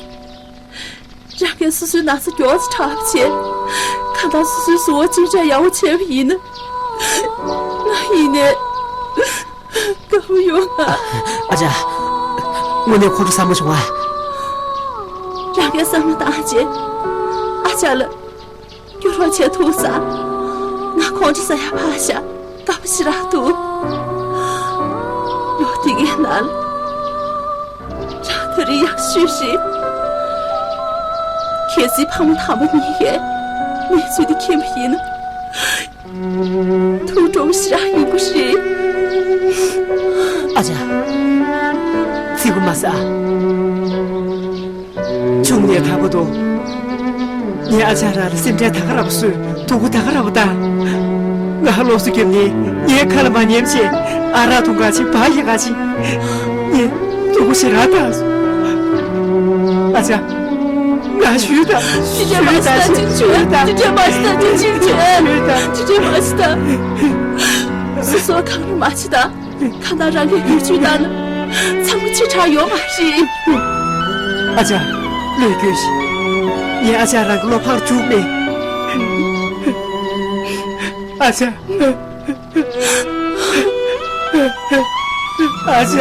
རང་གིས་སོ་སོའི་ན་ཚ་མགྱོགས་ཙམ་དྲག་པ་བྱས། ཁ་ཏ་སོ་སོའི་གཟུགས་པོ་ཅིག་ཅར་ཡག་པོ་བྱས་པ་ཡིན་ན། ང་ཡིན་ནའི་དགའ་པོ་ཡོང་ང་། ཨ་ཅག་དངོས་གནས་ཁོང་ཁྲོ་ཟ་མ་བྱུང་ང་། རང་གིས་བསམ་བློ་བཏང་བྱས། ཨ་ཅག་ལ་སྐྱོར་བ་བྱས་ཐུབ་ཙང་། ང་ཁོང་ཁྲོ་ཟ་ཡ་ཕར་བཞག་དགའ་པོ་ཞེ་དྲག་འདུག་ལོ་དེ་གའི་ནང་ལ། རང་ད་རེས་ཡག་ཤོས་རེད། གལ་སྲིད་ཕ་མ་དམ་པ་གཉིས་ཀས་གནས་ཚུལ་འདི་མཁྱེན་པ་ཡིན་ན། ཐུགས་སྤྲོ་པོ་ཞེ་དྲག་ཡོང་གི་རེད། ཨ་ཅག་ཚིག་པ་མ་ཟ། ཆུང་ནས་ད་བར་དུ། ངའི་ཨ་ཅག་རང་ལ་སེམས་ཁྲལ་ད་ག་རང་བཟོས། དོ་ཁུར་ད་ག་རང་བཏང་། ང་སློབ་གསོ་རྒྱབ་ནས་ངའི་ཁ་ལ་མ་ཉན་བྱས། ཨ་རག་འཐུང་ག་ཕྱིན། བག་ཡེ་ག་ཕྱིན། ངས་ སྡུག་པོ་ཞེ་དྲག་བཏང་སོང་། ཨ་ཅག་ང་ཞུས་དང་། ཅི་བྱས་མ་ཞུས་དང་། ཅི་བྱས་མ་ཞུས་དང་། ཅི་བྱས་མ་ཞུས་དང་། ཅི་བྱས་མ་ཞུས་དང་། སོ་སོ་གང་རུང་མ་བྱེད་དང་། གང་ལྟར་རང་གི་ཡུལ་ཆུས་བཏང་ན་ཚང་མ་ཅི་དྲག་ཡོང་མ་རེད། ཨ་ཅག་ལས་སྐྱོན་ཞིག་ངས་ཨ་ཅག་རང་གི་བློ་ཕར་འཇུག་མེད། ཨ་ཅག་ཨ་ཅག་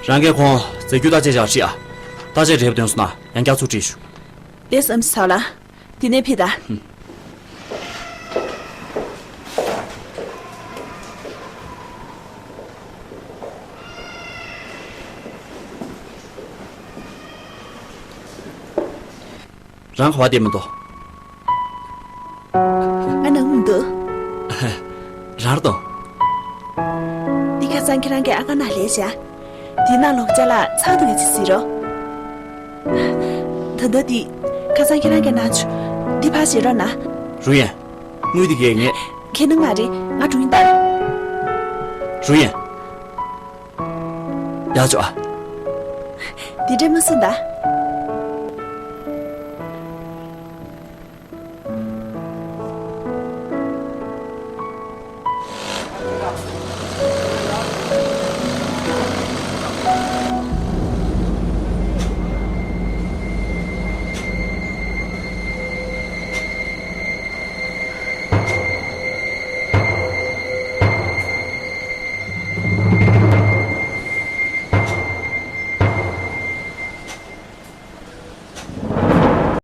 རང་གིས་ཁོང་རྫས་འགྱུར་བརྟག་དཔྱད་བྱ་བ་ཁྲིད་ཨ། བརྟག་དཔྱད་འབྲས་བུ་ཐོན་སོང་ན་ཡང་བསྐྱར་ཚུར་ཁྲིད་ཞུ། ལགས་སོ་ཨེམ་སི་ཚ་བ་ལགས། འདི་ནས་ཕེབས་དང་། རང་ག་པར་བསྡད་མི་འདུག་ཨ་ནང་མི་འདུག་རང་རེད་དོ། འདི་ཁ་སང་ཁྱེད་རང་གིས་ཨ་ཁ་ནང་ལས་བྱ། འདི་ནང་ལོག་བྱ་ལ་ཚགས་འདུག་གི་ཅི་ཟེར་རོ། ད་ལྟ་འདི་ཁ་སང་ཁྱེད་རང་གིས་གནང་བྱུང་། འདི་ཕར་བཞེས་རོགས་གནང་། རུ་ཡན། དངུལ་འདི་གས་ངས། ཁྱེད་ནང་མ་རེད། ང་འགྲོ་ཡིན་ད། རུ་ཡན། ཡག་བྱོས་ཨ། འདི་འདྲས་མ་གསུངས་ད།